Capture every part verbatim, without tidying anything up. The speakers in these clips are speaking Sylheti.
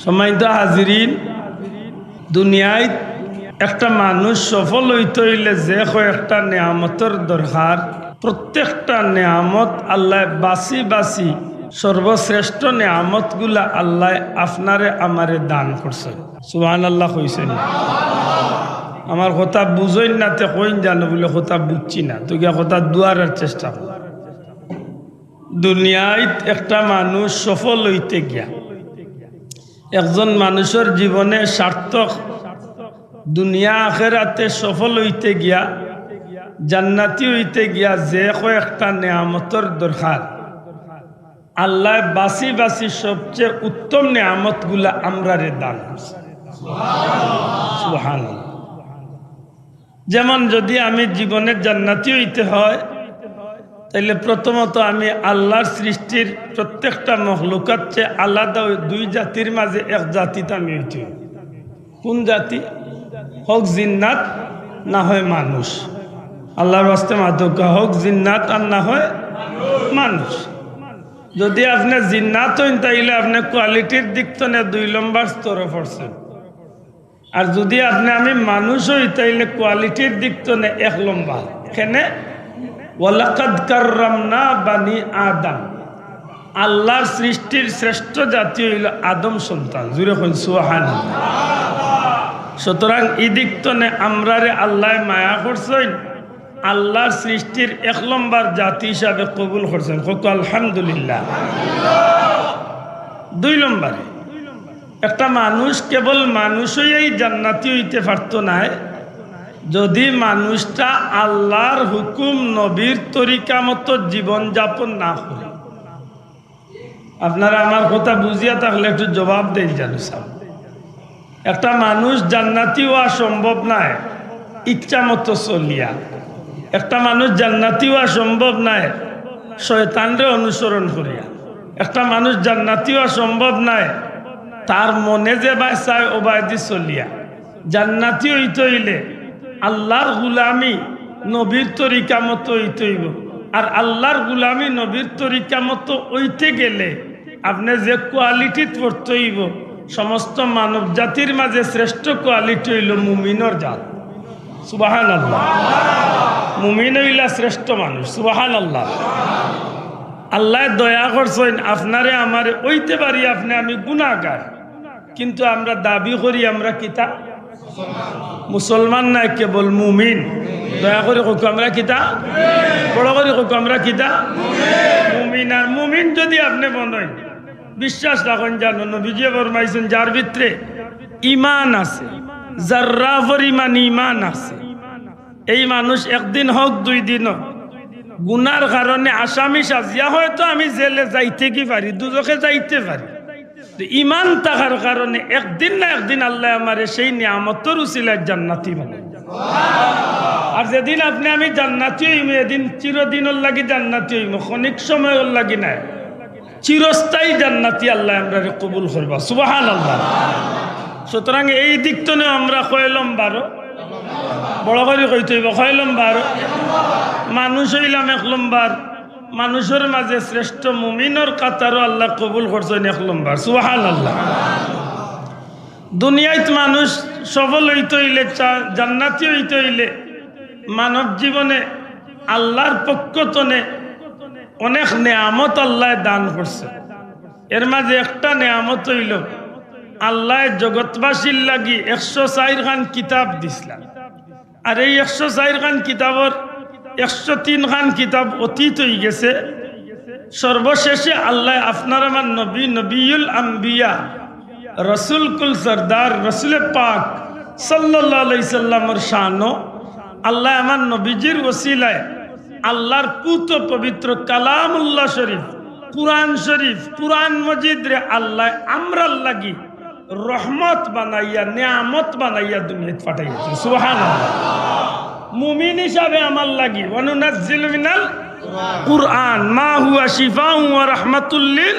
সম্মানিত হাজিরিন, দুনিয়াত একটা মানুষ সফল অইতে অইলে যে কয়েকটা নিয়ামতর দরকার, প্রত্যেকটা নিয়ামত আল্লায় বাছি বাছি সর্বশ্রেষ্ঠ নিয়ামতগুলা আল্লায় আপনারে আমারে দান করছইন। সুবহানাল্লাহ কইছইন। আমার কথা বুঝইন না তে কইন জানো বুলে কথা বুঝছি না, তো গিয়া কথা দুয়ারার চেষ্টা করো। দুনিয়াত একটা মানুষ সফল অইতে গিয়া, একজন মানুষর জীবনে সার্থক, দুনিয়া আখেরাতে সফল অইতে গিয়া, জান্নাতি অইতে গিয়া যে কয়েকটা নিয়ামতর দরকার, আল্লায় বাছি বাছি সবচেয়ে উত্তম নিয়ামতগুলা আমরারে দান করছে। সুবহানাল্লাহ। যেমন যদি আমি জীবনে জান্নাতি অইতে হয়, তাইলে প্রথমত আমি আল্লাহর সৃষ্টির প্রত্যেকটা মখলুকাত চেয়ে আলাদা ওই দুই জাতির মাঝে এক জাতিত আমি অইতে অইব। কোন জাতি? হোক জিন্নাত, না হয় মানুষ। আল্লাহর ওয়াস্তে মাতুক্কা, হোক জিন্নাত আর না হয় মানুষ। যদি আপনে জিন্নাত অইন, তাইলে আপনে কোয়ালিটির দিক তনে দুই লম্বর স্তরে পড়ছইন। আর যদি আপনে আমি মানুষ অই, তাইলে কোয়ালিটির দিক তনে এক লম্বর। কেনে? "ওয়ালাকাদ কাররামনা বানি আদম।" আল্লাহর সৃষ্টির শ্রেষ্ঠ জাতি অইলো আদম সন্তান। জুরে কইন সুবহানাল্লাহ। সুতরাং ই দিক তনে আমরারে আল্লায় মায়া করছইন, আল্লাহর সৃষ্টির এক লম্বর জাতি হিসাবে কবুল করছইন। কউক্কা আলহামদুলিল্লাহ। দুই লম্বরে, একটা মানুষ কেবল মানুষ অইয়াই জান্নাতি অইতে পারতো নায়, যদি মানুষটা আল্লাহর হুকুম নবীর তরিকা মতো জীবন যাপন না করে। আপনারা আমার কথা বুঝিয়া থাকলে একটু জবাব দেইন জানো সাব। একটা মানুষ জান্নাতি অওয়া সম্ভব নায় ইচ্ছা মতো চলিয়া। একটা মানুষ জান্নাতি অওয়া সম্ভব নায় শয়তানরে অনুসরণ করিয়া। একটা মানুষ জান্নাতি অওয়া সম্ভব নায় তার মনে যেবায় চায় ওবায়দি চলিয়া। জান্নাতি অইতে অইলে আল্লাহর গুলামি নবীর তরিকা মতো অইতে অইবো। আর আল্লাহর গুলামি নবীর তরিকা মতো অইতে গেলে আপনে যে কোয়ালিটিত পড়তে অইবো, সমস্ত মানব জাতির মাঝে শ্রেষ্ঠ কোয়ালিটি অইলো মুমিনর জাত। সুবহানাল্লাহ। মুমিন অইলা শ্রেষ্ঠ মানুষ। সুবহানাল্লাহ। আল্লায় দয়া করছইন, আপনারে আমারে অইতে পারি আপনে আমি গুনাহগার, কিন্তু আমরা দাবি করি আমরা কিতা? মুসলমান নায়, কেবল মুমিন। দয়া করি কউক্কা আমরা কিতা? বড় করি কউক্কা আমরা কিতা? মুমিন। আর মুমিন যদি আপনে বনইন, বিশ্বাস রাখইন জানো, নবীজিয়ে ফরমাইছইন, যার ভিতরে ইমান আছে, যার্রা পরিমাণ ইমান আছে, এই মানুষ একদিন হোক দুই দিন হোক, গুনার কারণে আসামি সাজিয়া হয়তো আমি জেলে যাইতে কি পারি, দুজখে যাইতে পারি, তো ইমান থাকার কারণে একদিন না একদিন আল্লায় আমারে সেই নিয়ামতর উসিলায় জান্নাতি বানাইবো। আর যেদিন আপনে আমি জান্নাতি অইমু, এদিন চিরদিনর লাগি জান্নাতি অইমু, ক্ষণিক সময়র লাগি নায়, চিরস্থায়ী জান্নাতি আল্লায় আমরারে কবুল করবা। সুবহানাল্লাহ। সুতরাং এই দিক তনে আমরা কয় লম্বর? বড় করি কইতে অইবো, কয় লম্বর? মানুষ অইলাম এক লম্বর। মানুষর মাঝে শ্রেষ্ঠ মুমিনর কাতারো আল্লায় কবুল করছইন এক লম্বর। সুবহানাল্লাহ। দুনিয়াত মানুষ সফল অইতে অইলে, চা-, জান্নাতি অইতে অইলে মানব জীবনে আল্লাহর পক্ষ তনে অনেক নিয়ামত আল্লায় দান করছে। এর মাঝে একটা নিয়ামত অইলো, আল্লায় জগৎবাসীর লাগি একশো চাইর খান কিতাব দিছলা। আর এই একশো চাইর খান কিতাবর একশো তিন খান কিতাব অতীত অইগেছে। সর্বশেষে আল্লায় আপনার আমার নবী, নবিউল আম্বিয়া, রসুল কুল সর্দার, রসুলে পাক সাল্লাল্লাহু আলাইহি সাল্লামর শানো আল্লায় আমার নবীজির ওসিলায় আল্লাহর পুত পবিত্র কালামুল্লাহ শরীফ, কুরআন শরীফ, কুরআন মজিদরে আল্লায় আমরার লাগি রহমত বানাইয়া, নিয়ামত বানাইয়া দুনিয়াত পাঠাইছে। সুবহানাল্লাহ। মুমিন হিসাবে আমার লাগি, ওয়ানুনাজ্জিলু মিনাল কুরআন মা হুয়া শিফাউন ওয়া রাহমাতুল লিল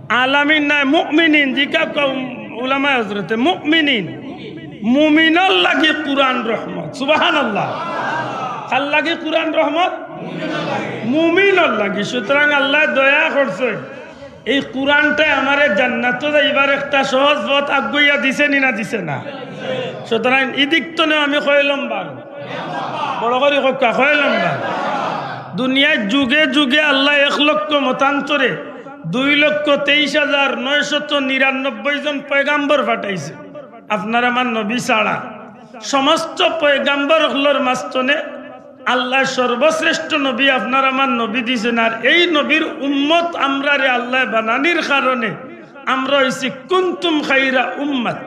আলামিন নায়, মুমিনিন, জিকা কওম উলামায়ে হযরতে মুমিনিন, মুমিনর লাগি কুরআন রহমত। সুবহানাল্লাহ। কার লাগি কুরআন রহমত? মুমিনর লাগি। সুতরাং আল্লায় দয়া করছে। এই কোরআনটায় আমারে জান্নাতো যাইবার একটা সহজ পথ আগুয়াইয়া দিছে নি না দিছে না? সুতরাং ইদিক তনে আমি কয় লম্বা, বড় করি কউক্কা, কয় লম্বা। দুনিয়ার যুগে যুগে আল্লায় এক লক্ষ মতান্তরে দুই লক্ষ তেইশ হাজার নয়শত নিরানব্বই জন পয়গাম্বর পাঠাইছে, আপনার আমার নবী ছাড়া। সমস্ত পয়গাম্বর অকলর মাঝখানে আল্লায় সর্বশ্রেষ্ঠ নবী আপনার আমার নবী দিছেন, আর এই নবীর উম্মত আমরারে আল্লায় বানানির কারণে আমরা অইছি কুনতুম খাইরা উম্মাত।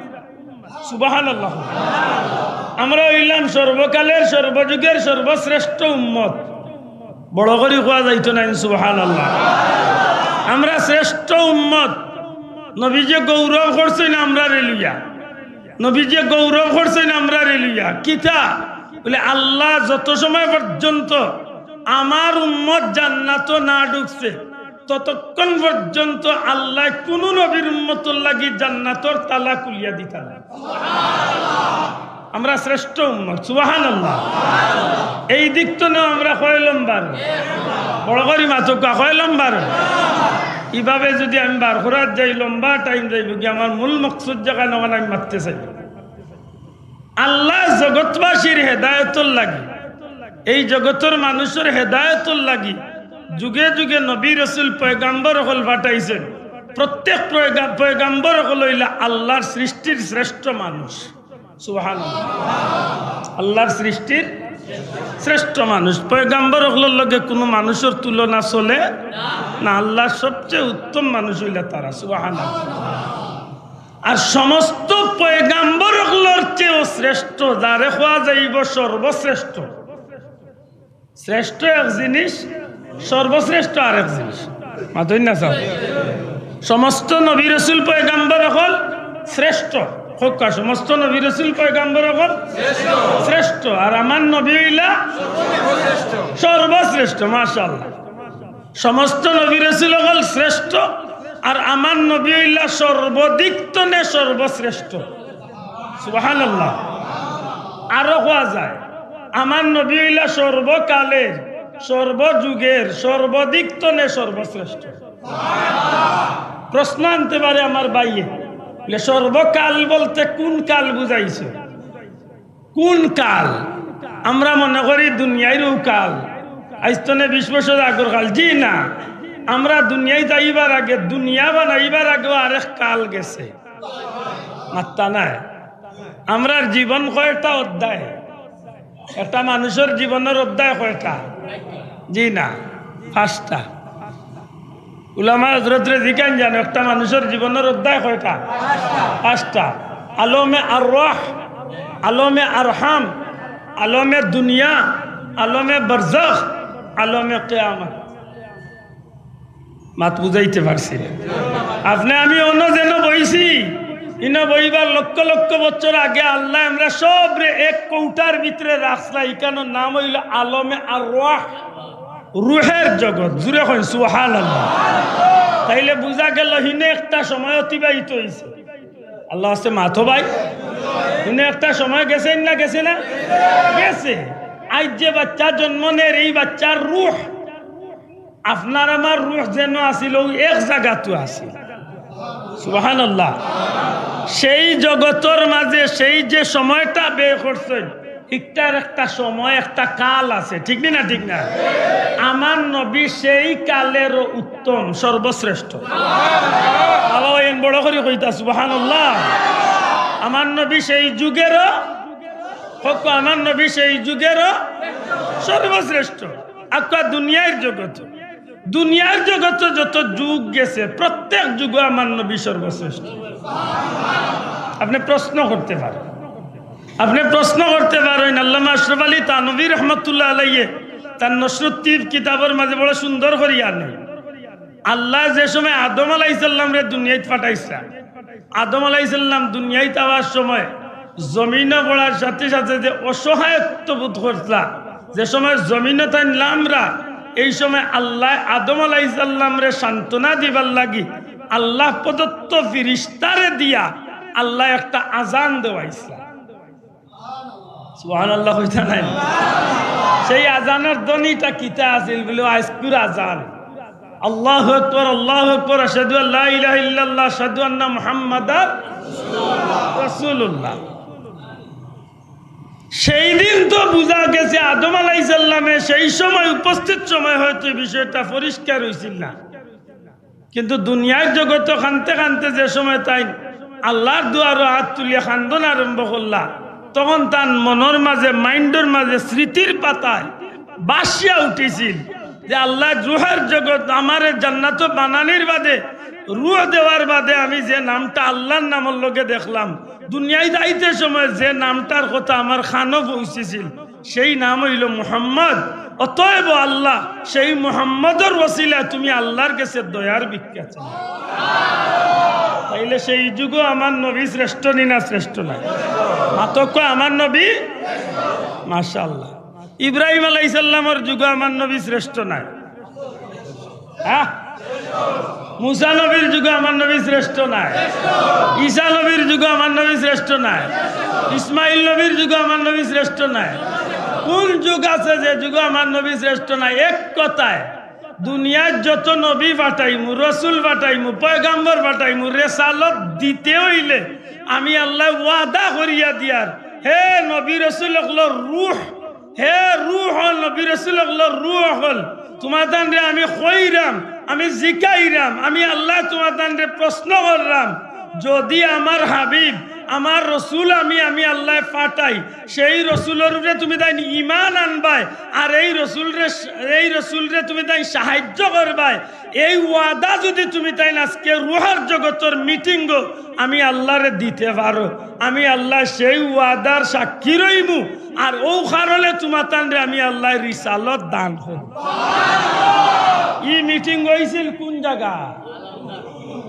সুবহানাল্লাহ। আমরা অইলাম সর্বকালের সর্বযুগের সর্বশ্রেষ্ঠ উম্মত। বড় করি কওয়া যাইতো নায় নি, সুবহানাল্লাহ। আমরা শ্রেষ্ঠ উম্মত। নবীজিয়ে গৌরব করছইন আমরারে লইয়া। নবীজিয়ে গৌরব করছইন আমরারে লইয়া। কিতা? বলে, আল্লাহ যত সময় পর্যন্ত আমার উম্মত জান্নাতো না ঢুকছে, ততক্ষণ পর্যন্ত আল্লায় কুনু নবীর উম্মতর লাগি জান্নাতর তালা খুলিয়া দিতা নায়। আমরা শ্রেষ্ঠ উম্মত, সুবহানাল্লাহ। এই দিক তনেও আমরা কয় লম্বার, বড় করি মাতউক্কা, কয় লম্বার। ইভাবে যুদি আমি বার করাত যাই, লম্বা টাইম যাইবোগি। আমার মূল মকসুদ যেখান, অখান আমি মাততে চাই। আল্লায় জগৎবাসীর হেদায়তর লাগি, এই জগতর মানুষর হেদায়তর লাগি যুগে যুগে নবী, রসুল, পয়গাম্বর অকল পাঠাইছেন। প্রত্যেক পয়গা-, পয়গাম্বর অকল অইলা আল্লাহর সৃষ্টির শ্রেষ্ঠ মানুষ। সুবহানাল্লাহ। আল্লাহর সৃষ্টির শ্রেষ্ঠ মানুষ। পয়গাম্বর অকলর লগে কুনু মানুষর তুলনা চলে না। আল্লাহর সবচেয়ে উত্তম মানুষ অইলা তারা। সুবহানাল্লাহ। আর সমস্ত পয়গাম্বর অকলর চেয়েও শ্রেষ্ঠ, যারে কওয়া যাইবো সর্বশ্রেষ্ঠ। শ্রেষ্ঠ এক জিনিস, সর্বশ্রেষ্ঠ আরেক জিনিস। মাতইন না চাও? সমস্ত নবী, রসুল, পয়গাম্বর অকল শ্রেষ্ঠ। কউক্কা, সমস্ত নবী, রসুল, পয়গাম্বর অকল শ্রেষ্ঠ। আর আমার নবী অইলা সর্বশ্রেষ্ঠ। মাশাআল্লাহ। সমস্ত নবী, রসুল অকল শ্রেষ্ঠ, আর আমার নবী অইলা সর্বদিক তনে সর্বশ্রেষ্ঠ। সুবহানাল্লাহ। আরো কওয়া যায়, আমার নবী অইলা সর্বকালের, সর্বযুগের, সর্বদিক তনে সর্বশ্রেষ্ঠ। প্রশ্ন আনতে পারে আমার ভাইয়ে, বলে, সর্বকাল বলতে কুন কাল বুঝাইছে? কুন কাল? আমরা মনে করি দুনিয়ারউ কাল, আইজ তনে বিশ বছর আগর কাল। জি না, আমরা দুনিয়াত আইবার আগে, দুনিয়া বানাইবার আগেও আরেক কাল গেছে। মাত্তা নাই। আমরার জীবন কয়টা অধ্যায়? একটা মানুষর জীবনর অধ্যায় কয়টা? জি না, পাঁচটা। উলামা হজরতরে জিকাইন জানো, একটা মানুষর জীবনর অধ্যায় কয়টা? পাঁচটা। আলমে আরওয়াহ, আলমে আরহাম, আলমে দুনিয়া, আলমে বারজাখ, আলমে কিয়ামত। মাত বুঝাইতে পারছি না? আপনে আমি অনো যেন বইছি, ইনো বইবার লক্ষ লক্ষ বছর আগে আল্লায় আমরা সবরে এক কৌটার ভিতরে রাখছলা, ইখানর নাম অইলো আলমে আরওয়াহ, রুহের জগৎ। জুরে কইন সুবহানাল্লাহ। তাইলে বুঝা গেল হিনে একটা সময় অতিবাহিত অইছে। আল্লাহ আছে মাতো ভাই, হিনে একটা সময় গেছে না গেছে না? গেছে। আইজ যে বাচ্চা জন্ম নের, এই বাচ্চার রুহ আপনার আমার রুহ যেন আছিল, অউ এক জাগাত আছিল। সুবহানাল্লাহ। সেই জগতর মাঝে সেই যে সময়টা ব্যয় করছইন, ইটার একটা সময়, একটা কাল আছে, ঠিক নি না? ঠিক না? আমার নবী সেই কালেরও উত্তম, সর্বশ্রেষ্ঠ। আল্লাহ এন বড় করি কইতা, সুবহানাল্লাহ। আমার নবী সেই যুগেরও, কউক্কা, আমার নবী সেই যুগেরও সর্বশ্রেষ্ঠ। আক্কা দুনিয়ার জগত, দুনিয়ার জগতে যত যুগ গেছে, প্রত্যেক যুগে আমার নবী সর্বশ্রেষ্ঠ। আপনে প্রশ্ন করতে পারেন, আপনে প্রশ্ন করতে পারেন। আল্লামা আশরাফ আলী থানভী রহমতুল্লাহ আলাইহি তান নশরুত তিব কিতাবর মাঝে বড় সুন্দর করি আনে। আল্লায় যে সময় আদম আলাইহিস সালামরে দুনিয়াত পাঠাইছলা, আদম আলাইহিস সালাম দুনিয়াত আওয়ার সময় জমিনো পড়ার সাথে সাথে যে অসহায়ত্ব বোধ করছলা, যে সময় জমিনো তাইন লামরা, এই সময় আল্লায় আদম আলাইহিস সালামরে সান্ত্বনা দিবার লাগি আল্লাহ প্রদত্ত ফিরিস্তারে দিয়া আল্লায় একটা আজান দেওয়াইছলা। সুবহানাল্লাহ কইতা নায়? সেই আজানর ধ্বনিটা কিতা আছিল? বলে, আইজকুর আজান। আল্লাহু আকবার, আল্লাহু আকবার, আশহাদু আল্লা ইলাহা ইল্লাল্লাহ, আশহাদু আন্না মুহাম্মাদার রাসূলুল্লাহ। সেই দিন তো বুঝা গেছে আদম আলাইহিস সালামে সেই সময় উপস্থিত সময় হয়তো এই বিষয়টা পরিষ্কার হইছিল না, কিন্তু দুনিয়ার জগতো কানতে কানতে যে সময় তাইন আল্লাহর দুয়ারো আত তুলিয়া কান্দন আরম্ভ করলা, তখন তান মনর মাঝে, মাইন্ডর মাঝে স্মৃতির পাতায় বাসিয়া উঠিছিল যে আল্লাহ, রুহের জগত আমারে জান্নাতো বানানির বাদে, রুহ দেওয়ার বাদে আমি যে নামটা আল্লাহর নামর লগে দেখলাম, দুনিয়াত আইতে সময় যে নামটার কথা আমার কানো পৌঁছিছিল, সেই নাম অইলো মুহাম্মদ। অতএব আল্লাহ, সেই মুহাম্মদর ওসিলায় তুমি আল্লাহর গেছে দয়ার ভিক্ষা চাও। তাইলে সেই যুগো আমার নবী শ্রেষ্ঠ নি না শ্রেষ্ঠ নায়? মাতক কয় আমার নবী। মাশাআল্লাহ। ইব্রাহিম আলাইহিস সালামর যুগো আমার নবী শ্রেষ্ঠ নায়? হ্যাঁ? মুসা নবীর যুগো আমার নবী শ্রেষ্ঠ নায়? ঈসা নবীর যুগো আমার নবী শ্রেষ্ঠ নায়? ইসমাইল নবীর যুগো আমার নবী শ্রেষ্ঠ নায়? কোন যুগ আছে যে যুগো আমার নবী শ্রেষ্ঠ নায়? এক কথায়, দুনিয়ার যত নবী পাঠাইমু, রসুল পাঠাইমু, পয়গাম্বর পাঠাইমু, রেসালত দিতে অইলে আমি আল্লাহ ওয়াদা করিয়া দিয়ার, হে নবী রসুল অকলর রুহ, হে রুহ অকল, নবী রসুল অকলর রুহ অকল, তুমাতানরে আমি কইরাম, আমি জিকাইরাম, আমি আল্লাহ তুমাতানরে প্রশ্ন কররাম, যদি আমার হাবিব, আমার রসুল আমি, আমি আল্লাহ পাঠাই, সেই রসুলর উপরে তুমি তাইন ইমান আনবায়, আর এই রসুলরে, এই রসুলরে তুমি তাইন সাহায্য করবায়, এই ওয়াদা যদি তুমি তাইন আজকে রুহের জগতর মিটিংও আমি আল্লাহরে দিতে পারো, আমি আল্লাহ সেই ওয়াদার সাক্ষী রইমু। আর অউ কারণে তুমাতানরে আমি আল্লাহ রিসালত দান করমু। ই মিটিং অইছিল কোন জাগা?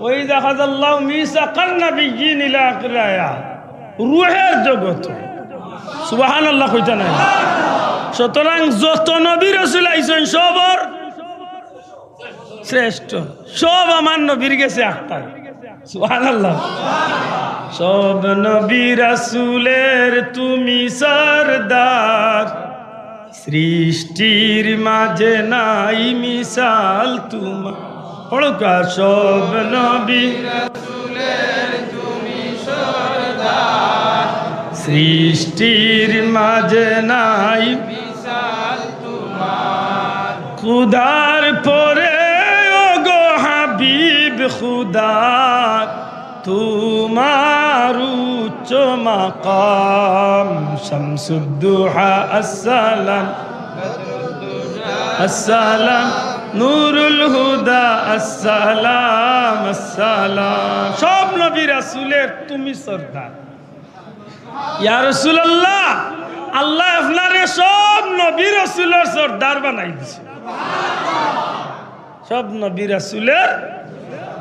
ওয়াইজ আখাযাল্লাহু মিসাকান নাবিয়্যিন ইলা আখিরিল আয়াত। রুহের জগত। সুবহানাল্লাহ কইতা নায়? সুতরাং যত নবী রসুল আইছইন সবর শ্রেষ্ঠ, সব আমার নবীর গেছে আখতার। সুবহানাল্লাহ। সব নবী রাসূলের তুমি সরদার, সৃষ্টির মাঝে নাই মিসাল তোমার। পড়ুক্কা, সব নবী রাসূলের তুমি সরদার, সৃষ্টির মাঝে নাই মিসাল তোমার। খুদার পরে ও গো হাবিব খুদার, তোমার উচ্চ মাকাম। শামসুদ্দুহা আসসালাম, আসসালাম, নুরুল হুদা আসসালাম, আসসালাম। সব নবী রাসূলের তুমি সরদার। ইয়া রাসূলুল্লাহ, আল্লাহ আপনারে সব নবী রাসূলর সরদার বানাই দিছে। সব নবী রাসূলের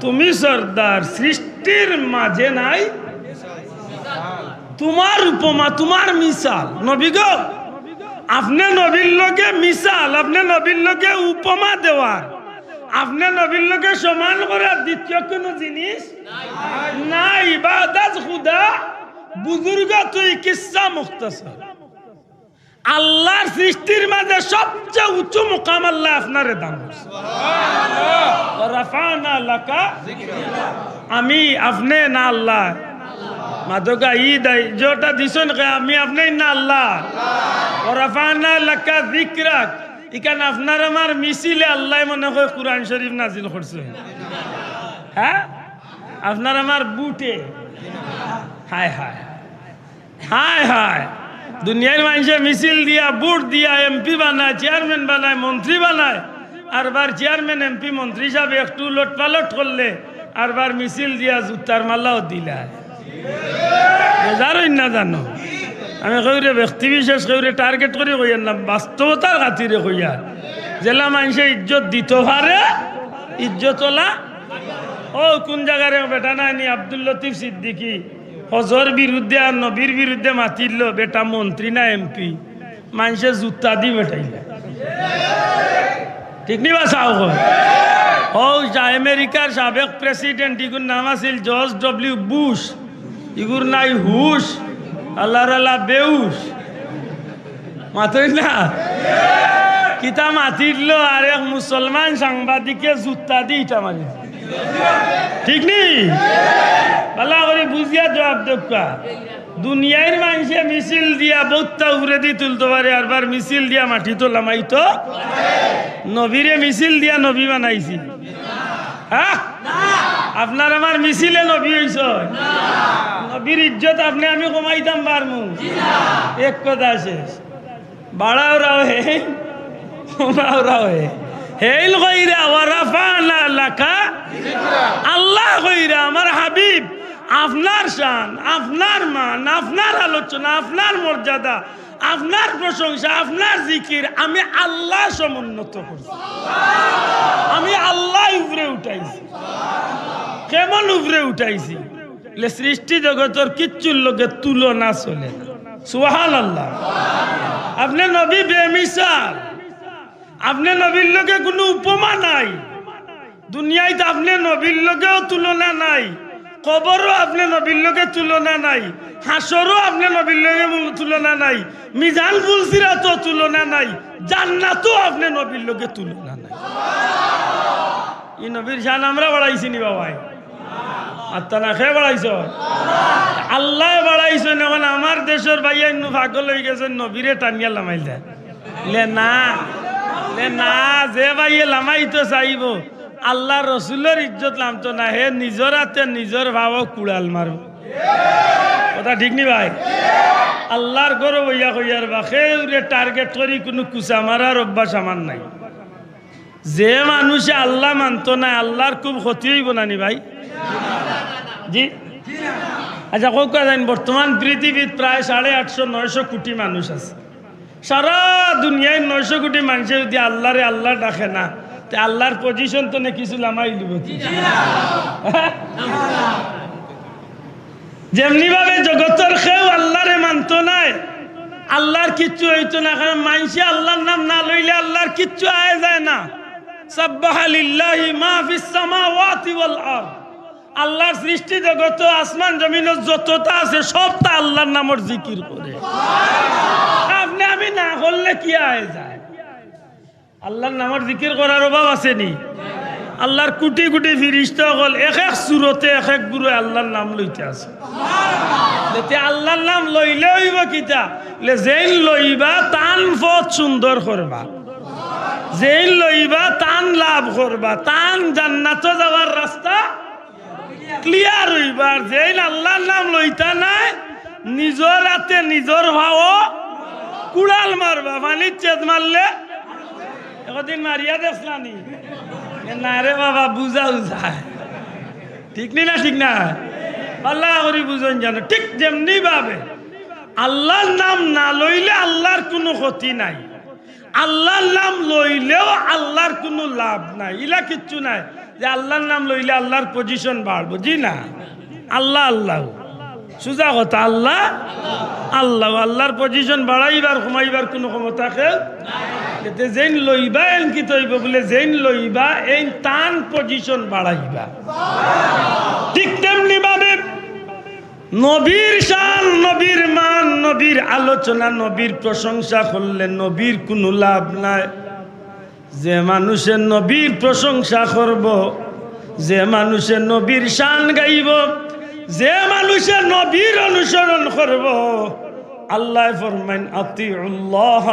তুমি সরদার, সৃষ্টির মাঝে নাই তোমার উপমা, তোমার মিসাল। নবী গো, আপনে নবীর লগে মিসাল, আপনে নবীর লগে উপমা দেওয়ার, আপনে নবীর লগে সমান করার দ্বিতীয় কোনো জিনিস নাই। বাদ আজ খুদা বুজুর্গ তুই কিসসা মুখতাসর। আল্লাহর সৃষ্টির মাঝে সবচেয়ে উঁচু মুকাম আল্লাহ আপনারে দান করছে। ওয়া রাফা'না লাকা। আমি, আপনে না আল্লাহ? মাদকা ই দায় যেটা দিছইন কে, আমি, আপনে না আল্লাহ? ওয়া রাফা'না লাকা যিকরাক। ইখান আপনার আমার মিছিলে আল্লাহ মনে হয় কোরআন শরীফ নাজিল করছে। হ্যাঁ, আপনার আমার বুটে। হায় হায়। হায় হায়, দুনিয়ার মানষে মিছিল দিয়া, ভোট দিয়া এমপি বানায়, চেয়ারম্যান বানায়, মন্ত্রী বানায়। আরবার চেয়ারম্যান, এমপি, মন্ত্রী সাব একটু লটপালট করলে আরবার মিছিল দিয়া জুতার মালাও দিলায়। বেজার অইন না জানো? আমি কেউরে ব্যক্তি বিশেষ, কেউরে টার্গেট করি কইয়ার না, বাস্তবতার খাতিরে কইয়ার। যেলা মানষে ইজ্জত দিতো পারে, ইজ্জত অলা। ও কোন জাগার এক বেটা নায় নি, আব্দুল লতিফ সিদ্দিকী? হজর বিরুদ্ধে আর নবীর বিরুদ্ধে মাতিল, বেটা মন্ত্রী না এমপি? মানষে জুতা দি বেটাইলা। ঠিক নি বা চাও কই? ও যা আমেরিকার সাবেক প্রেসিডেন্ট, ইগুর নাম আছিল জর্জ ডব্লিউ বুশ, ইগুর নাই হুশ, আল্লাহর আল্লাহ বেউশ। মাতই না? ইটা মাতিল, আর এক মুসলমান সাংবাদিকে জুতা দি ইটা মারি। ঠিক নি? ভালা করি বুঝিয়া জবাব দেউক্কা। দুনিয়ার মানষে মিছিল দিয়া বউততা উপরেদি তুলতো পারে, আরবার মিছিল দিয়া মাটিত লামাইতো। নবীরে মিছিল দিয়া নবী বানাইছি? হ্যাঁ? আপনার আমার মিছিলে নবী অইছে? নবীর ইজ্জত আপনে আমি কমাইতাম পারমু? এক কথা শেষ। বাড়াও রাও হে, কমাও রাও হে। হেইল কইরা, "ওয়া রাফা'না লাকা।" আল্লায় কইরা, "আমার হাবিব, আপনার শান, আপনার মান, আপনার আলোচনা, আপনার মর্যাদা, আপনার প্রশংসা, আপনার জিকির আমি আল্লায় সমুন্নত করছি। আমি আল্লায় উপরে উঠাইছি।" কেমন উপরে উঠাইছি? বলে, সৃষ্টি জগতর কিচ্ছুর লগে তুলনা চলে না। সুবহানাল্লাহ। আপনে নবী বেমিসাল, আপনে নবীর লগে কুনু উপমা নাই। দুনিয়াইত আপনে নবীর লগেও তুলনা নাই, কবরও আপনে নবীর লগে তুলনা নাই, হাশরও আপনে নবীর লগে মু-, তুলনা নাই, মিজান পুলসিরাতও তুলনা নাই, জান্নাতও আপনে নবীর লগে তুলনা নাই। ই নবীর শান আমরা বাড়াইছি নি বাবাই? আত্তা না, কে বাড়াইছে? আল্লায় বাড়াইছইন। এখন আমার দেশর ভাইয়াইন নু পাগল অইগেছইন, নবীরে টানিয়া লামাইল দেয়। লে না, লে না, যে ভাইয়ে লামাইতো চাইবো, আল্লার রসুলর ইজ্জত লামতো না, হে নিজর আতে নিজর পাও কুড়াল মারবো। কথা ঠিক নি ভাই? আল্লার ঘরো বইয়া কইয়ার বা, কেউরে target করি কুনু কুচা মারার অভ্যাস আমার নাই। যে মানুষে আল্লা মানতো নায়, আল্লার খুব ক্ষতি অইবো না নি ভাই? জি? আচ্ছা, কউক্কা যাইন, বর্তমান পৃথিবীত প্রায় সাড়ে আটশো, নয়শো কোটি মানুষ আছে। সারা দুনিয়ার নয়শো কোটি মানষে যুদি আল্লারে আল্লা ডাকে না, তে আল্লার position তো নে কিছু লামাই লিবো তো। যেমনি ভাবে জগতর কেউ আল্লারে মানতো নায়, আল্লার কিচ্ছু অইতো না, কারণ মানষে আল্লার নাম না লইলে আল্লার কিচ্ছু আয় যায় না। সাব্বাহা লিল্লাহি মা ফিস সামাওয়াতি ওয়াল আরদ। আল্লার সৃষ্টি জগত, আসমান জমিন যততা আছে, সবতা আল্লার নামর জিকির করে। আপনে আমি না করলে কি আয় যায়? আল্লার নামর জিকির করার অভাব আছে নি? আল্লার কুটি কুটি ফিরিস্তা অকল এক এক সুরতে এক এক গুরু আল্লার নাম লইতে আছে। তে আল্লার নাম লইলে অইবো কিতা? লে যেইন লইবা তান পথ সুন্দর করবা, যেইন লইবা তান লাভ করবা, তান জান্নাতো যাওয়ার রাস্তা clear অইবার। যেইন আল্লার নাম লইতা নায়, নিজর আতে নিজর পাও কুড়াল মারবা, পানিত ছেদ মারলে। একদিন মারিয়া দেখছলা নি? এ না রে বাবা, বুঝাও যায়। ঠিক নি না? ঠিক না? ভালা করি বুঝইন জানো। ঠিক যেমনি ভাবে আল্লার নাম না লইলে আল্লার কুনু ক্ষতি নাই, আল্লার নাম লইলেও আল্লার কুনু লাভ নাই, ইলা কিচ্ছু নাই। যে আল্লার নাম লইলে আল্লার position বাড়বো, জি না? আল্লা, আল্লা, সুজা কথা, আল্লা, আল্লা, আল্লার position বাড়াইবার কমাইবার কুনু ক্ষমতা কেউ। এতে যেইন লইবা এন কিতা অইবো বলে, যেইন লইবা এইন তান position বাড়াইবা। ঠিক তেমনি ভাবে নবীর শান, নবীর মান, নবীর আলোচনা, নবীর প্রশংসা করলে নবীর কুনু লাভ নাই। যে মানুষে নবীর প্রশংসা করবো, যে মানুষে নবীর শান গাইবো, যে মানুষে নবীর অনুসরণ করবো, আল্লায় ফরমাইন, "আতিউল্লাহ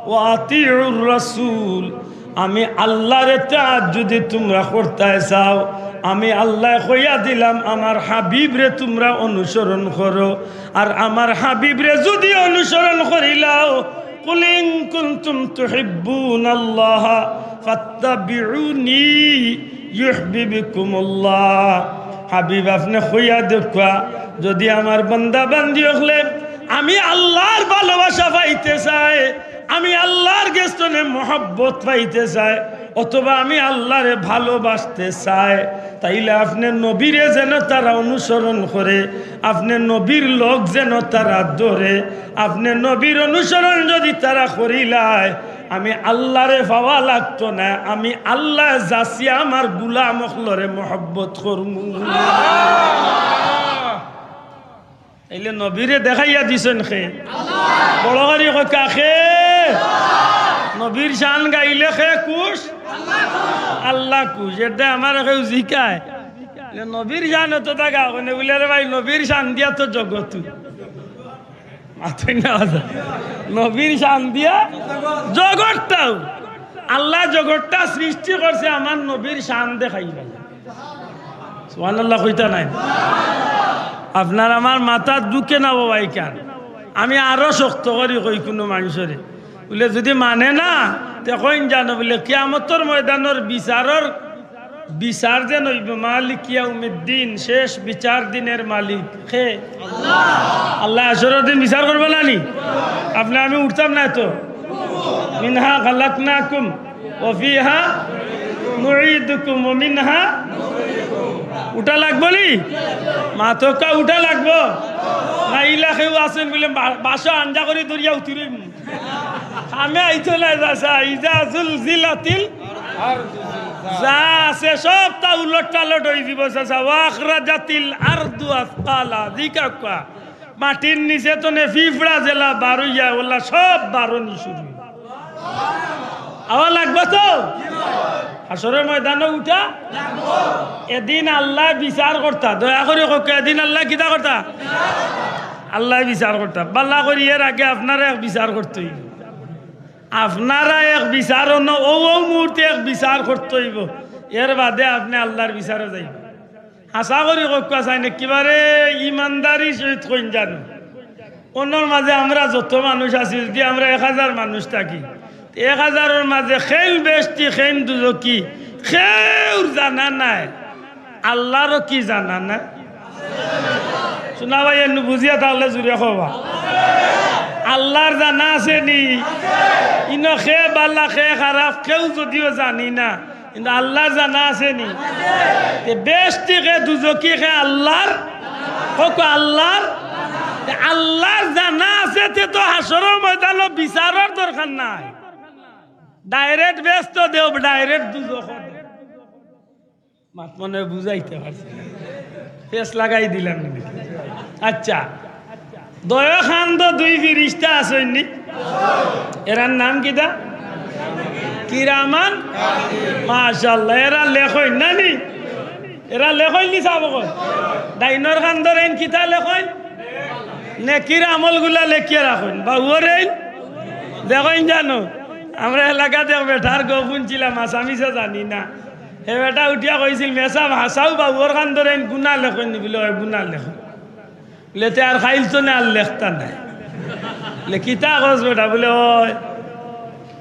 ওয়া আতিউর রাসূল।" আমি আল্লার ইতাআত যুদি তুমরা করতায় চাও, আমি আল্লায় কইয়া দিলাম, আমার হাবিবরে তুমরা অনুসরণ করো। আর আমার হাবিবরে যুদি অনুসরণ করিলাও, "কুল ইন কুনতুম তুহিব্বুনাল্লাহা ফাত্তাবিউনি ইউহবিবকুমুল্লাহ।" হাবিব, আপনে কইয়া দেউক্কা, যুদি আমার বান্দা বান্দি অকলে আমি আল্লার ভালোবাসা পাইতে চায়, আমি আল্লার গেছ থনে মহব্বত পাইতে চায়, অথবা আমি আল্লারে ভালোবাসতে চায়, তাইলে আপনে নবীরে যেন তারা অনুসরণ করে, আপনে নবীর লগ যেন তারা ধরে, আপনে নবীর অনুসরণ যুদি তারা করিলায়, আমি আল্লারে পাওয়া লাগতো না, আমি আল্লায় যাচিয়া আমার গুলাম অকলরে মহব্বত করমু। এইলে নবীরে দেখাইয়া দিছইন কে? বড় করি কউক্কা কে? নবীর শান গাইলে কে খুশ? আল্লাহ খুশ। এরদায় আমারে কেউ জিকায় যে নবীর শান অততা গাও কেনে, বুলে, "রে ভাই, নবীর শান দিয়া তো জগৎ।" মাতইন না কথা। নবীর শান দিয়া জগৎটাও। আল্লায় জগৎটা সৃষ্টি করছে আমার নবীর শান দেখাইবার লাগি। সুবহানাল্লাহ কইতা নায়? আপনার আমার মাথাত ঢুকে না বাবা ইখান। আমি আরো শক্ত করি কই কুনু মানষরে। বুলে, যুদি মানে না, তে কইন জানো বুলে, কিয়ামতর ময়দানর বিচারর বিচার যেন অইবো মালিক ইয়াউমিদ্দিন, শেষ বিচার দিনর মালিক। কে? আল্লায় হাশরর দিন বিচার করবা না নি? আপনে আমি উঠতাম না তো? মিনহা খালাকনাকুম ওয়া ফিহা নুঈদুকুম ওয়া মিনহা। উঠা লাগবো নি? মাতউক্কা, উঠা লাগবো। না ইলা কেউ আছইন বুলে বা-, বাসা আঞ্জা করি ধরিয়া উঠি রইমু। কামে আইতো নায় চাচা, ইজা জুলজিলাতিল যা আছে সবতা উলট পালট অইযিবো চাচা। ওয়া আখরাজাতিল আরদু আসকালা। জি কাকা, মাটির নিচে তনে ফিফড়া যেলা বার অইয়া, অলা সব বারনি শুরু অইবো। আওয়া লাগবো তো? হাশরর ময়দানো উঠা। এদিন আল্লায় বিচার করতা। দয়া করি কউক্কা, এদিন আল্লায় কিতা করতা? আল্লায় বিচার করতা। বালা করি এর আগে আপনারা এক বিচার করতে অইবো। আপনারা এক বিচার অনো, অউ অউ মুহূর্তে এক বিচার করতে অইবো। এর বাদে আপনে আল্লার বিচারো যাইবা। হাছা করি কউক্কা চাইন, একেবারে ইমানদারি সহিত কইন জানো। অনর মাঝে আমরা যত মানুষ আছি, যুদি আমরা এক হাজার মানুষ থাকি, তে এক হাজারর মাঝে কেইন বেহেস্তি, কেইন দুজখি, কেউর জানা নাই। আল্লারও কি জানা নাই? শুনা ভাই, এনু বুঝিয়া থাকলে জুরে কওবা। আল্লার জানা আছে নি? ইনো কে বালা, কে খারাপ, কেউ যুদিও জানি না, কিন্তু আল্লার জানা আছে নি? তে বেহেস্তি কে, দুজখি কে আল্লার, কউক্কা আল্লার। তে আল্লার জানা আছে, তে তো হাশরর ময়দানো বিচারর দরকার নাই। Direct বেহেস্তো দেও, direct দুজখো দেও। মাত মনে বুঝাইতে পারছি না। ফেস লাগাই দিলাম নি? আচ্ছা, দয় কান্দো দুই ফিরিস্তা আছইন নি? এরার নাম কিতা? কিরামান। মাশাআল্লাহ, এরা লেখইন না নি? এরা লেখইন নি সাব অকল? ডাইনর কান্দর এইন কিতা লেখইন? নেকির আমলগুলা লেখিয়া রাখইন। বাউর এইন দেখইন জানো, আমরা এলাকাত এক বেটার গপ হুনছিলাম, হাছা মিছা জানি না। হে বেটা উঠিয়া কইছিল, "মেসাব, হাছাউ বাউর কান্দর এইন গুনা লেখইন নি?" বুলে, "অয়, গুনা লেখইন।" বুলে, "তে আর কাইল তনে আর লেখতা নায়।" বুলে, "কিতা কস বেটা?" বুলে, "অয়,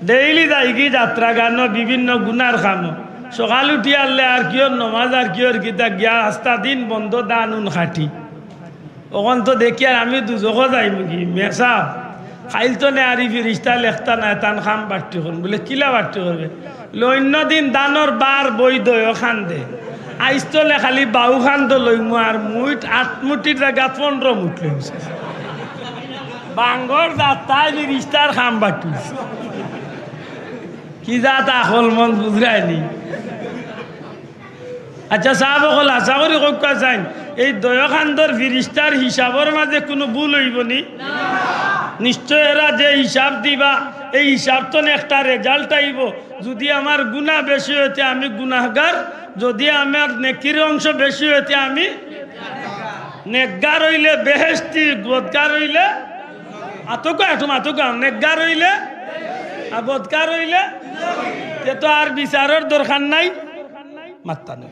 ডেইলি যাইগি যাত্রা গানো, বিভিন্ন গুনার কামো। সকাল উঠিয়া আরলে আর কিওর নমাজ আর কিওর কিতা গিয়া আস্তা দিন বন্দ ধান উন কাটি। অখন তো দেখিয়ার আমি দুজখো যাইমুগি। মেসাব, কাইল তনে আর ই ফিরিস্তা লেখতা নায়, তান কাম বাট্টি করইন।" বুলে, "কিলা বাট্টি করবে?" বুলে, "অইন্য দিন ধানর বার বই দয় কান্দে, আইজ তনে খালি বাউ কান্দো লইমু, আর মুইট আট মুটির জাগাত পনরো মুট লইমু।" বাঙ্গর যাত্রায় ফিরিস্তার কাম বাট্টি। কি জাত আকলমন্দ বুঝরায় নি? আচ্ছা, সাব অকল, হাছা করি কউক্কা চাইন, এই দয় কান্দর ফিরিস্তার হিসাবর মাঝে কুনু ভুল অইবো নি? নিশ্চয় এরা যে হিসাব দিবা, এই হিসাব তনে একটা result আইবো। যুদি আমার গুনা বেশি অয়, তে আমি গুনাগার, যুদি আমার নেকির অংশ বেশি অয়, তে আমি নেকগার অইলে বেহেস্তি, বদগার অইলে, আতকা একটু মাতকা, নেকগার অইলে আর বদগার অইলে, তে তো আর বিচারর দরকার নাই। মাত্তা নাই।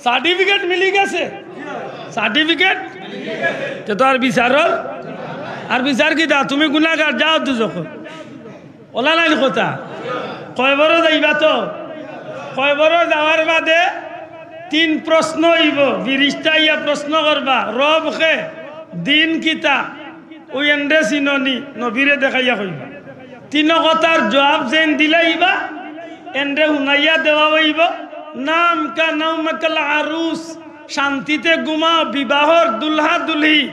সার্টিফিকেট মিলি গেছে, সার্টিফিকেট। তে তো আর বিচারর, আর বিচার কিতা? তুমি গুনাগার, যাও দুজখো। অলা নায় নি কথা? কয়বরো যাইবা তো? কয়বরো যাওয়ার বাদে তিন প্রশ্ন অইবো, ফিরিস্তা আইয়া প্রশ্ন করবা, "রব কে? দিন কিতা? অউ এনরে চিনো নি?" নবীরে দেখাইয়া কইবা। তিন কথার জুয়াব যেইন দিলাইবা, এনরে হুনাইয়া দেওয়া অইবো, "নাম কা নাওমাকাল আরুস, শান্তিতে ঘুমাও, বিবাহর দুলহা দুলহি,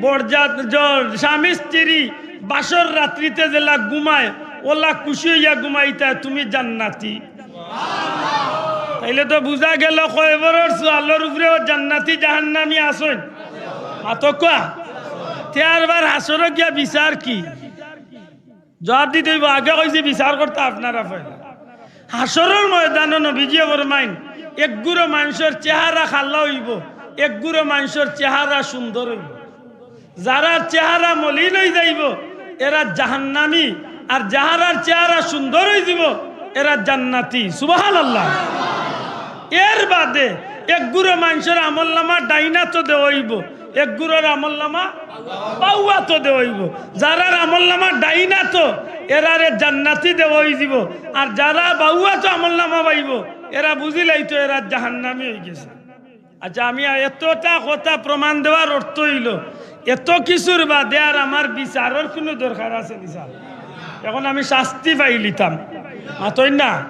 বরজাত, জ-, স্বামী স্ত্রী বাসর রাত্রিতে যেলা ঘুমায়, অলা খুশি অইয়া ঘুমাইতা, তুমি জান্নাতি।" তাইলে তো বুঝা গেল কয়বরর সওয়ালর উপরেও জান্নাতি জাহান্নামি আছইন। মাতকা। তে আরবার হাশরো গিয়া বিচার কি? জবাব দিতে অইবো। আগে কইছি বিচার করতা আপনারা পয়লা। হাশরর ময়দানো নবীজিয়ে ফরমাইন, এক গুরু মানষর চেহারা কালা অইবো, এক গুরু মানষর চেহারা সুন্দর অইবো। যারার চেহারা মলিন অই যাইবো, এরা জাহান্নামী, আর যারার চেহারা সুন্দর অই যিবো, এরা জান্নাতি। সুবহানাল্লাহ। এর বাদে এক গুরু মানষর আমলনামা ডাইনাতো দেওয়া অইবো, এক গুরুর আমলনামা বাউয়াতো দেওয়া অইবো। যারার আমলনামা ডাইনাতো, এরারে জান্নাতি দেওয়া অই যিবো, আর যারা বাউয়াতো আমলনামা পাইবো, এরা বুঝিলাইতো এরা জাহান্নামী অই গেছে। আচ্ছা, আমি এতটা কথা প্রমাণ দেওয়ার অর্থ অইলো, এত কিছুর বাদে আর আমার বিচারর কুনু দরকার আছে নি স্যার? এখন আমি শাস্তি পাইলিতাম, মাতইন না?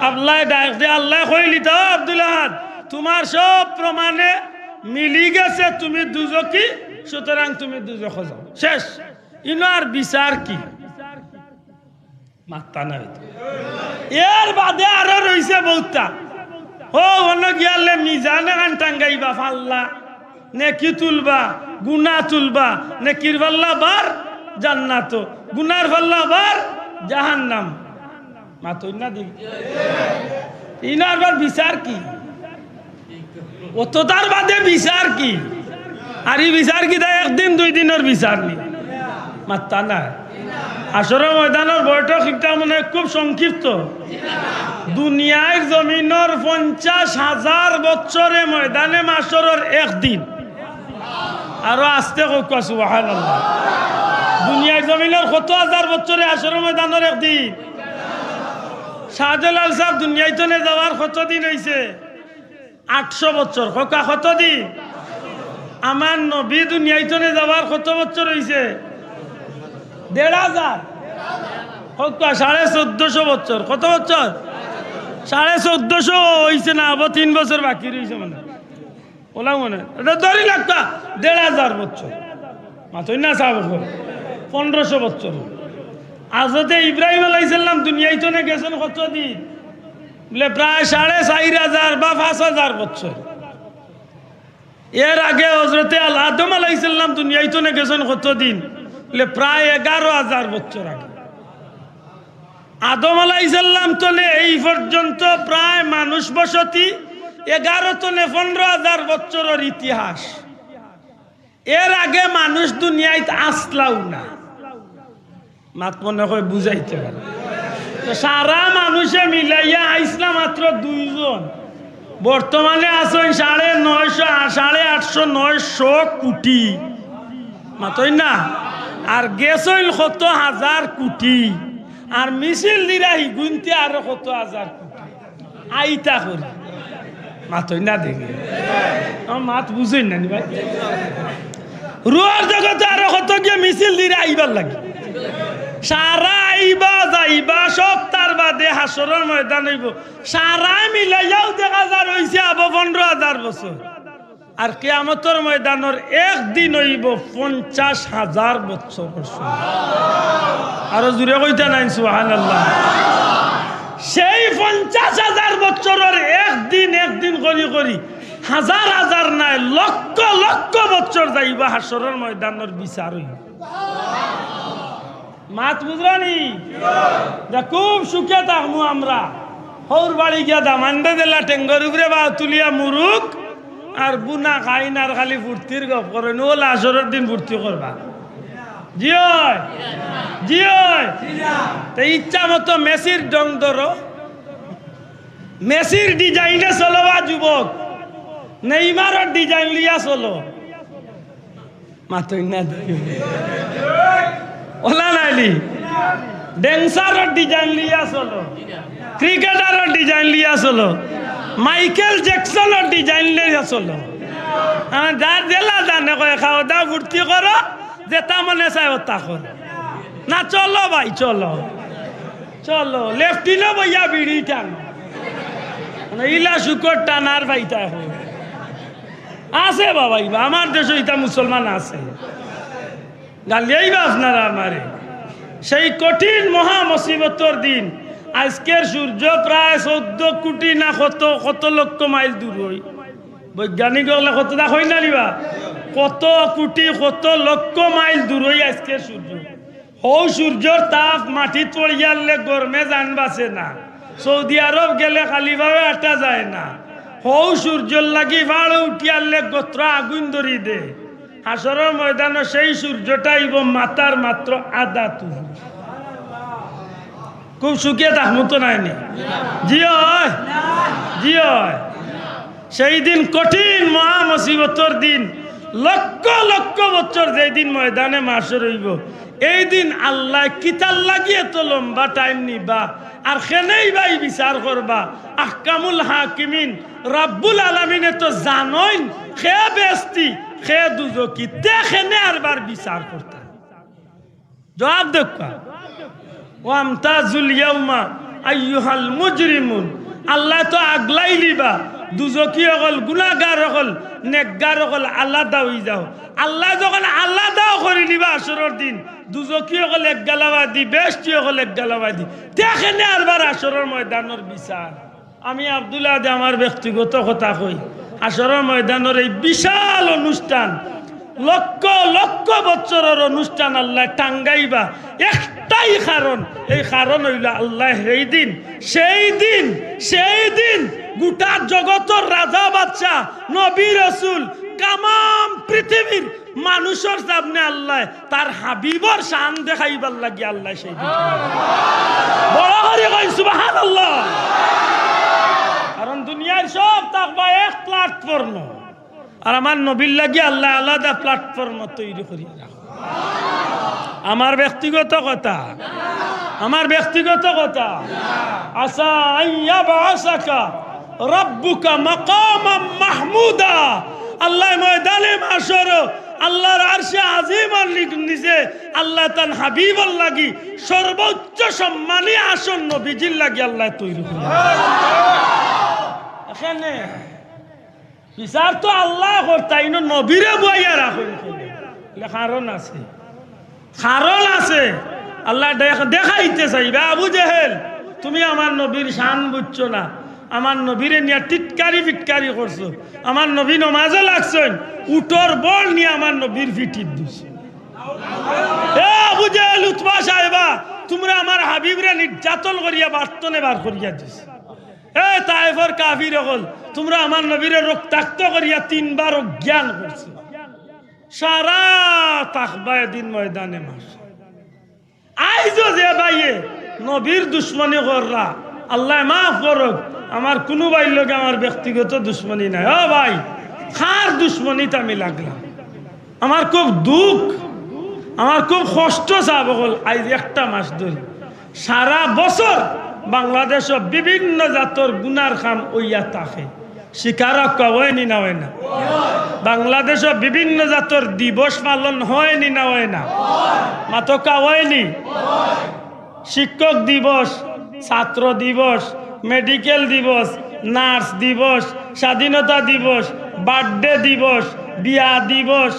আল্লায় ডাক দে, আল্লায় কইলিতা, "ও আব্দুল আহাদ, তুমার সব প্রমাণে মিলি গেছে, তুমি দুজখি, সুতরাং তুমি দুজখো যাও।" শেষ। ইনো আর বিচার কি? মাত্তা নাই তো। এর বাদে আরো রইছে বউততা। ও, অনো গিয়ালে মিজান এখান টাঙ্গাইবা, পাল্লা, নেকি তুলবা, গুনা তুলবা, নেকির পাল্লা বার জান্নাতো, গুনার পাল্লা বার জাহান্নাম। মাতইন না দেখি। ইনো আরবার বিচার কি? অততার বাদে বিচার কি? আর ই বিচার কিতা একদিন দুই দিনর বিচার নি? মাত্তা নাই। হাশরর ময়দানর বৈঠক ইটা মনে হয় খুব সংক্ষিপ্ত। দুনিয়ার জমিনর পঞ্চাশ হাজার বছরে ময়দানে মাশরর একদিন। আরো আস্তে কউক্কা, সুবহানাল্লাহ। দুনিয়ার জমিনর কত হাজার বছরে হাশরর ময়দানর একদিন? শাহজালাল সাব দুনিয়াইতনে যাওয়ার কতদিন অইছে? আটশো বছর। কউক্কা কতদিন? আমার নবী দুনিয়াইতনে যাওয়ার কত বছর অইছে? দেড় হাজার। কউক্কা সাড়ে চৌদ্দশো বছর। কত বছর? সাড়ে চৌদ্দশো অইছে না, আবো তিন বছর বাকি রইছে মানে। ওলা মনে, ইটা ধরি লাগতা দেড় হাজার বছর। মাতইন না সাব অকল, পনেরোশো বছর। হজরতে ইব্রাহিম আলাইহিস সালাম দুনিয়াইতনে গেছইন কতদিন? বলে প্রায় সাড়ে চাইর হাজার বা পাঁচ হাজার বছর। এর আগে হজরতে আল আদম আলাইহিস সালাম দুনিয়াইতনে গেছইন কতদিন? বলে প্রায় এগারো হাজার বছর আগে। আদম আলাইহিস সালাম তনে এই পর্যন্ত প্রায় মানুষ বসতি এগারো তনে পনেরো হাজার বছরর ইতিহাস। এর আগে মানুষ দুনিয়াইত আসলাউ না। মাত মনে হয় বুঝাইতে পারে। তো সারা মানুষে মিলাইয়া আইসলা মাত্র দুইজন। বর্তমানে আছইন সাড়ে নয়শো, সাড়ে আটশো, নয়শো কোটি। মাতইন না? আর গেছইন কত হাজার কোটি। আর মিছিল দিরা হিগুইন্তে আরো কত হাজার কোটি। আইতা করি। মাতইন না দেখি। আমার মাত বুঝইন না নি ভাই? রুহর জগতে আরো কত গিয়া মিছিল দিরা আইবার লাগি। সারা আইবা যাইবা, সব তার বাদে হাশরর ময়দান অইবো। সারা মিলাইয়াউ দেখা যার অইছে আবো পনেরো হাজার বছর। আর কিয়ামতর ময়দানর একদিন অইবো পঞ্চাশ হাজার বছর। আরো জুরে কইতা নাইন সুবহানাল্লাহ। সেই পঞ্চাশ হাজার বছরর একদিন একদিন করি করি হাজার হাজার নায়, লক্ষ লক্ষ বছর যাইবা হাশরর ময়দানর বিচার অইবো। মাত বুঝরা নি? যে খুব সুখে থাকমু আমরা। হউর বাড়ি গিয়া দামান্দে দিলা টেঙ্গর উপরে বা তুলিয়া মুরুক আর বুনা খাইন আর খালি ফুর্তির গপ করইন। ও লাশরর দিন ফুর্তি করবা। জি অয়, জি অয়। তে ইচ্ছা মতো মেসির ঢং ধরো, মেসির ডিজাইনে চলো বা যুবক, নেইমারর ডিজাইন লইয়া চলো। মাতইন না দেখি। ওলা নাইলি। ড্যান্সারর ডিজাইন লইয়া চলো। ক্রিকেটারর ডিজাইন লইয়া চলো। মাইকেল জ্যাকসনর ডিজাইন লইয়া চলো। আর যার যেলা জানে কয়, খাওয়া দাওয়া ফুর্তি করো, যেটা মনে চায় ওটা করো। না, চলো ভাই, চলো। চলো, লেফটিনো বইয়া বিড়ি টান। মানে, ইলা শুকর টানার পাইতা এখন। আছে বাবা, ইবা আমার দেশো ইতা মুসলমান আছে। গালিয়াইবা আপনারা আমারে। সেই কঠিন মহা মুসিবতর দিন, আজকের সূর্য প্রায় চৌদ্দ কোটি না কত, কত লক্ষ মাইল দূর অই। বৈজ্ঞানিক অকলে কততা কইন না নিবা? কত কোটি, কত লক্ষ মাইল দূর অই আজকের সূর্য। হউ সূর্যর তাপ মাটিত পড়িয়ারলে গরমে জান বাঁচে না। সৌদি আরব গেলে খালি পাওয়ে আটা যায় না। হউ সূর্যর লাগি পাহাড়ো উঠিয়ারলে গত্র আগুইন ধরি দে। হাশরর ময়দানো সেই সূর্যটা আইবো মাথার মাত্র আধা তুল। খুব সুখে থাকমু তো নায়নি? জি অয়, জি অয়। সেই দিন কঠিন মহা মুসিবতর দিন, লক্ষ লক্ষ বছর যেই দিন ময়দানে মাশর অইবো, এই দিন আল্লায় কিতার লাগি এত লম্বা টাইম নিবা, আর কেনেই বাই বিচার করবা। আহকামুল হাকিমিন রাব্বুল আলামিনে তো জানইন কে বেহেস্তি, কে দুজকি, তে কেনে আরবার বিচার করতা? জবাব দেউক্কা। ওয়ামতাজুল ইয়াউমা আইয়ুহাল মুজরিমুন। আল্লায় তো আগলাইলিবা, দুজকি অকল, গুনাগার অকল, নেকগার অকল আলাদা অইযাও। আল্লায় যখন আলাদাও করিলিবা হাশরর দিন, দুজকি অকল এক গালাবাদি, বেহেস্তি অকল এক গালাবাদি, তে কেনে আরবার হাশরর ময়দানর বিচার? আমি আব্দুল আহাদে আমার ব্যক্তিগত কথা কই, হাশরর ময়দানর এই বিশাল অনুষ্ঠান, লক্ষ লক্ষ বছরর অনুষ্ঠান আল্লায় টাঙ্গাইবা একটাই কারণ, এই কারণ অইলো আল্লায় সেই দিন, সেই দিন, সেই দিন গোটা জগতর রাজা বাদশা, নবী রসুল, তামাম পৃথিবীর মানুষর সামনে আল্লায় তার হাবিবর শান দেখাইবার লাগি আল্লায় সেই দিন। বড় করি কই সুবহানাল্লাহ। কারণ দুনিয়ার সব থাকবা এক প্ল্যাটফর্ম, আর আমার নবীর লাগি আল্লায় আলাদা প্ল্যাটফর্ম তৈরি করি রাখো। আমার ব্যক্তিগত কথা, আমার ব্যক্তিগত কথা। আসা আইয়া বাসাকা রাব্বুকা মাকামাম মাহমুদা। আল্লায় ময়দানে মাশর আল্লাহর আরশে আজিমর নি-, নিচে আল্লায় তান হাবিবর লাগি সর্বোচ্চ সম্মানী আসন নবীজির লাগি আল্লায় তৈরি করি। এখানে বিচার তো আল্লায় করতা, ইনো নবীরে বইয়া রাখইন। কারণ আছে, কারণ আছে। আল্লায় দেখ-, দেখাইতে চাইবা, আবু জেহেল, তুমি আমার নবীর শান বুঝছো না, আমার নবীরে নিয়া টিটকারি ফিটকারি করছো, আমার নবী নমাজো লাগছইন, উটর বল নিয়া আমার নবীর পিঠিত দিছো। এ আবু জেহেল, উতবা সাহেবা, তুমরা আমার হাবিবরে নির্যাতন করিয়া বাড়ি তনে বার করিয়া দিছো। এ তায়েফর কাফির অকল, তুমরা আমার নবীরে রক্তাক্ত করিয়া তিনবার অজ্ঞান করছো। সারা থাকবা এদিন ময়দানে মাশর। আইজও যে ভাইয়ে নবীর দুশমনি কররা, আল্লায় মাফ করউক, আমার কুনু ভাইর লগে আমার ব্যক্তিগত দুশমনি নাই। ও ভাই, কার দুশমনিত আমি লাগলাম? আমার খুব দুখ, আমার খুব কষ্ট, সাব অকল, আইজ একটা মাস ধরি সারা বছর বাংলাদেশো বিভিন্ন জাতর গুনার কাম অইয়া থাকে। স্বীকার অউক্কা, অয়নি না অয় না? বাংলাদেশো বিভিন্ন জাতর দিবস পালন অয়নি না অয় না? মাতউক্কা, অয়নি? শিক্ষক দিবস, ছাত্র দিবস, মেডিকেল দিবস, নার্স দিবস, স্বাধীনতা দিবস, বার্থডে দিবস, বিয়া দিবস,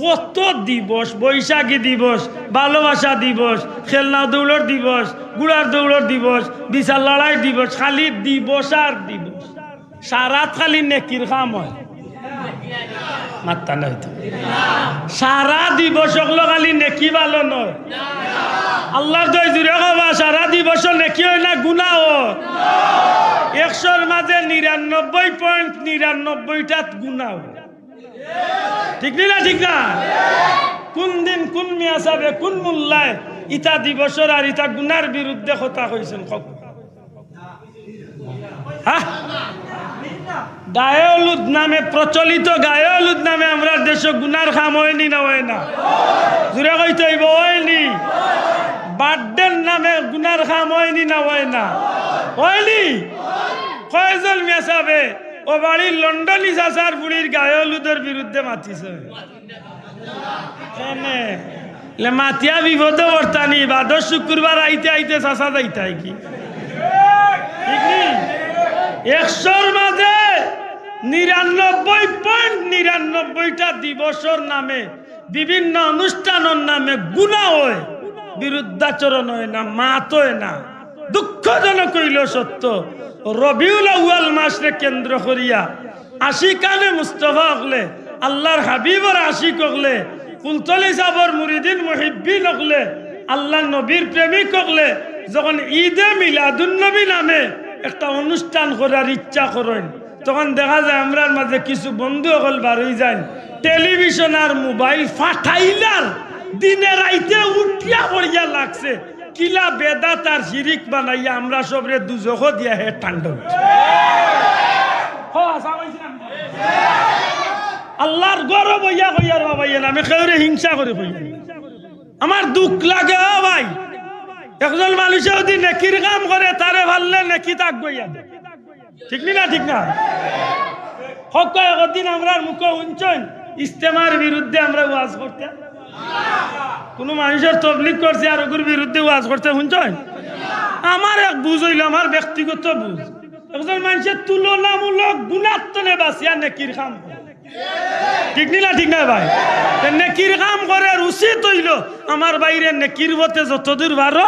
কত দিবস, বৈশাখী দিবস, ভালোবাসা দিবস, খেলনা দৌড়র দিবস, ঘোড়ার দৌড়র দিবস, বিচার লড়াই দিবস, খালি দিবস আর দিবস। সারাত খালি নেকির কাম অয়। মাত্তা নাই তো। সারা দিবস অকলো খালি নেকি পালন অয়। আল্লাহর দোয়াই জুরে কবা, সারা দিবস নেকি অয় না গুনা অয়? একশোর মাঝে নিরানব্বই পয়েন্ট নিরানব্বইটাত গুনা অয়। ঠিক নি না? ঠিক না? কুন দিন কুন মিয়া সাবে, কুন মোল্লায় ইতা দিবসর আর ইতা গুনার বিরুদ্ধে কথা কইছইন? কউক্কা। হ্যাঁ? গায়ে হলুদ নামে, প্রচলিত গায়ে হলুদ নামে আমরার দেশো গুনার কাম অয়নি না অয় না? জুরে কইতে অইবো, অয়নি? বার্থডের নামে গুনার কাম অয়নি না অয় না? অয়নি? কয়জন মিয়া সাবে অউ বাড়ির লন্ডনী চাচার ফুড়ির গায়ে হলুদর বিরুদ্ধে মাতিছে? কেনে? লে মাতিয়া বিপদো পড়তা নি, বাদর শুক্রবার আইতে আইতে চাচা যাইতা কি? ঠিক নি? একশোর মাঝে নিরানব্বই পয়েন্ট নিরানব্বইটা দিবসর নামে, বিভিন্ন অনুষ্ঠানর নামে গুনা অয়, বিরুদ্ধাচরণ অয় না, মাত অয় না। দুঃখজনক অইলো সত্য, রবিউল আউয়াল মাসরে কেন্দ্র করিয়া আশিকানে মুস্তফা অকলে, আল্লাহর হাবিবর আশিক অকলে, ফুলতলি সাবর মুরিদিন মুহিব্বিন অকলে আল্লাহর নবীর প্রেমিক অকলে যখন ঈদে মিলাদুন্নবী নামে একটা অনুষ্ঠান করার ইচ্ছা করইন, তখন দেখা যায় আমরার মাঝে কিছু বন্ধু অকল বারই যাইন, টেলিভিশন আর মোবাইল ফাটাইলার দিনে রাইতে উঠিয়া পড়িয়া লাগছে, কিলা বেদাত আর শিরিক বানাইয়া আমরা সবরে দুজখো দিয়া হে ঠান্ডা উঠছে। হ, হাছা কইছি না আমি? আল্লাহর গরব অইয়া কইয়ার বাবা, ইয়ে না, আমি কেউরে হিংসা করি কইয়ার। আমার দুখ লাগে, ও ভাই, একজন মানুষে যদি নেকির কাম করে, তারে পারলে নেকিত আগুয়াইয়া দে। ঠিক নি না? ঠিক না? হক কয়, একদিন আমরার মুখে হুনছইন, ইজতেমার বিরুদ্ধে আমরা ওয়াজ করতে। কুনু মানুষর তবলিগ করছি আর ওগুর বিরুদ্ধে ওয়াজ করতে হুনছইন? আমার এক বুঝ অইলো, আমার ব্যক্তিগত বুঝ। একজন মানুষে তুলনামূলক গুণাত্তনে বাঁচিয়া নেকির কাম করে। ঠিক নি না? ঠিক না ভাই? তে নেকির কাম করার উচিত অইলো আমার ভাইরে নেকির পথে যতদূর পারো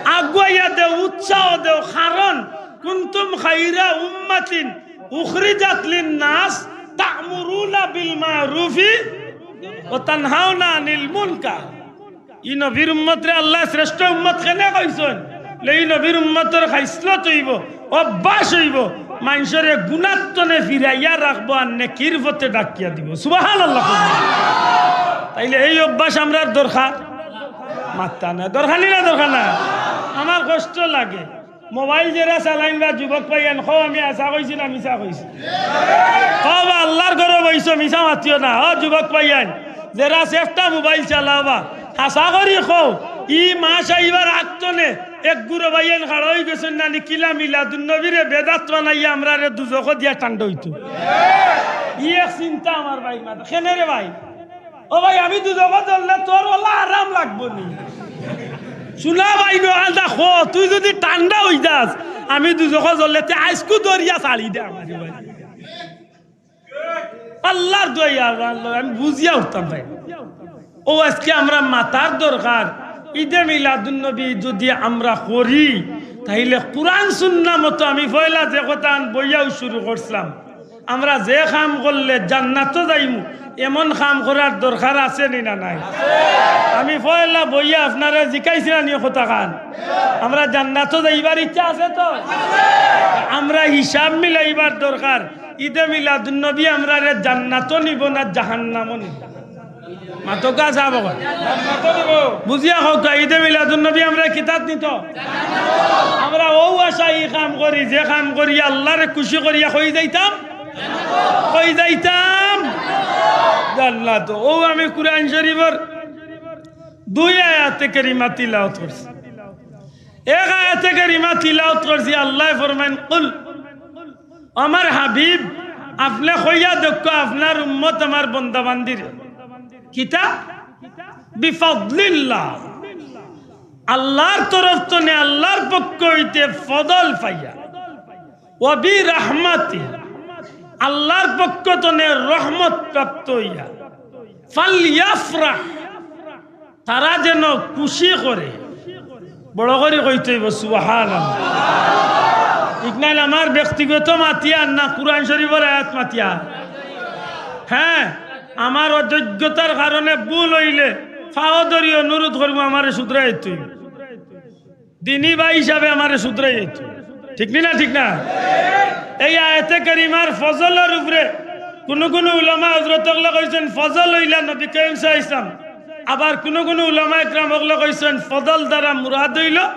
আগুয়াইয়া দেও, উৎসাহ দেও, কারণ কুনতুম খাইরা উম্মাতিন উখরিজাত লিন-নাস তা'মুরুনা বিল মা'রুফি ওয়া তানহাউনা আনিল মুনকার। ই নবীর উম্মতরে আল্লায় শ্রেষ্ঠ উম্মত কেনে কইছইন? লে ই নবীর উম্মতর খাইসলত অইবো, অভ্যাস অইবো, মানষরে গুনাত্তনে ফিরাইয়া রাখবো আর নেকির পথে ডাকিয়া দিবো। সুবহানাল্লাহ। তাইলে এই অভ্যাস আমরার দরকার? মাত্তা না, দরকার নি না? দরকার না? আমার কষ্ট লাগে। মোবাইল যেরা চালাইন বা যুবক ভাইয়াইন, কও আমি হাছা কইছি না মিছা কইছি? কও বা আল্লাহর ঘরো বইছো, মিছা মাতিও না। ও যুবক ভাইয়াইন, যেরা চেষ্টা মোবাইল চালাও বা, হাছা করি কও, ই মাস আইবার আগ তনে এক গুরু ভাইয়াইন খাড়া অইগেছইন না নি, কিলা মিলাদুন্নবীরে বেদাত বানাইয়া আমরারে দুজখো দিয়া ঠান্ডা অইতো। ই এক চিন্তা আমার ভাইর মাঝে। কেনে রে ভাই? ও ভাই, আমি দুজখো জ্বললে তোর অলা আরাম লাগবো নি? শুনা ভাই, নো আন্দা খো, তুই যদি ঠান্ডা অই যাস, আমি দুজখো জ্বললে তে আইজকু দরিয়া ছাড়ি দে আমারে ভাই। আল্লাহর দোয়াই, আল্লাহ, আল্লাহ, আমি বুঝিয়া উঠতাম ভাই। ও আজকে আমরা মাতার দরকার, ঈদে মিলাদুন্নবী যদি আমরা করি, তাইলে কুরআন সুন্নাহ মতো আমি পয়লা যে কথা আন বইয়াও শুরু করছিলাম, আমরা যে কাম করলে জান্নাতো যাইমু, এমন কাম করার দরকার আছে নি না নাই? আমি পয়লা বইয়া আপনারে জিকাইছি না নি কথা খান? আমরা জান্নাতো যাইবার ইচ্ছা আছে তো? আমরা হিসাব মিলাইবার দরকার। ঈদে মিলাদুন্নবী আমরারে জান্নাতো নিবো না জাহান্নামো নিবো? মাতকা সাব অকল। বুঝিয়া কউক্কা, ঈদে মিলাদুন্নবী আমরারে কিতাত নিতো? আমরা অউ আশায় ই কাম করি, যে কাম করি আল্লাহরে খুশি করিয়া কই যাইতাম, কই যাইতাম জান্নাতো। অউ আমি কুরআন শরীফর দুই আয়াতে কারিমা তিলাওয়াত করছি। এক আয়াতে কারিমা তিলাওয়াত করছি, আল্লায় ফরমাইন, "কুল", আমার হাবিব, আপনে কইয়া দেউক্কা আপনার উম্মত আমার বন্দাবান্দিরে। কিতা? বিফাদলিল্লাহ, আল্লাহর তরফ তনে, আল্লাহর পক্ষ অইতে ফজল পাইয়া। ওয়া বিরাহমাতি, আল্লাহর পক্ষ তনে রহমত প্রাপ্ত অইয়া। ফালইয়াফরাহ, তারা যেন খুশি করে। বড় করি কইতে অইবো, সুবহানাল্লাহ। ঠিক নাইলে আমার ব্যক্তিগত মাতিয়ার না, কুরআন শরীফর আয়াত মাতিয়ার? হ্যাঁ, আমার অযোগ্যতার কারণে ভুল অইলে পাও ধরি অনুরোধ করমু, আমারে শুধরাইতে অইবো। দিনী ভাই হিসাবে আমারে শুধরাইতে অইবো। ঠিক নি না? ঠিক না? এই আয়াতে কারিমার ফজলর উপরে কুনু কুনু উলামা হযরত অকলে কইছইন, ফজল অইলা নবী করিম সাল্লাল্লাহু আলাইহি ওয়াসাল্লাম। আবার কুনু কুনু উলামা একরাম অকলে কইছইন, ফজল দ্বারা মুরাদ অইলো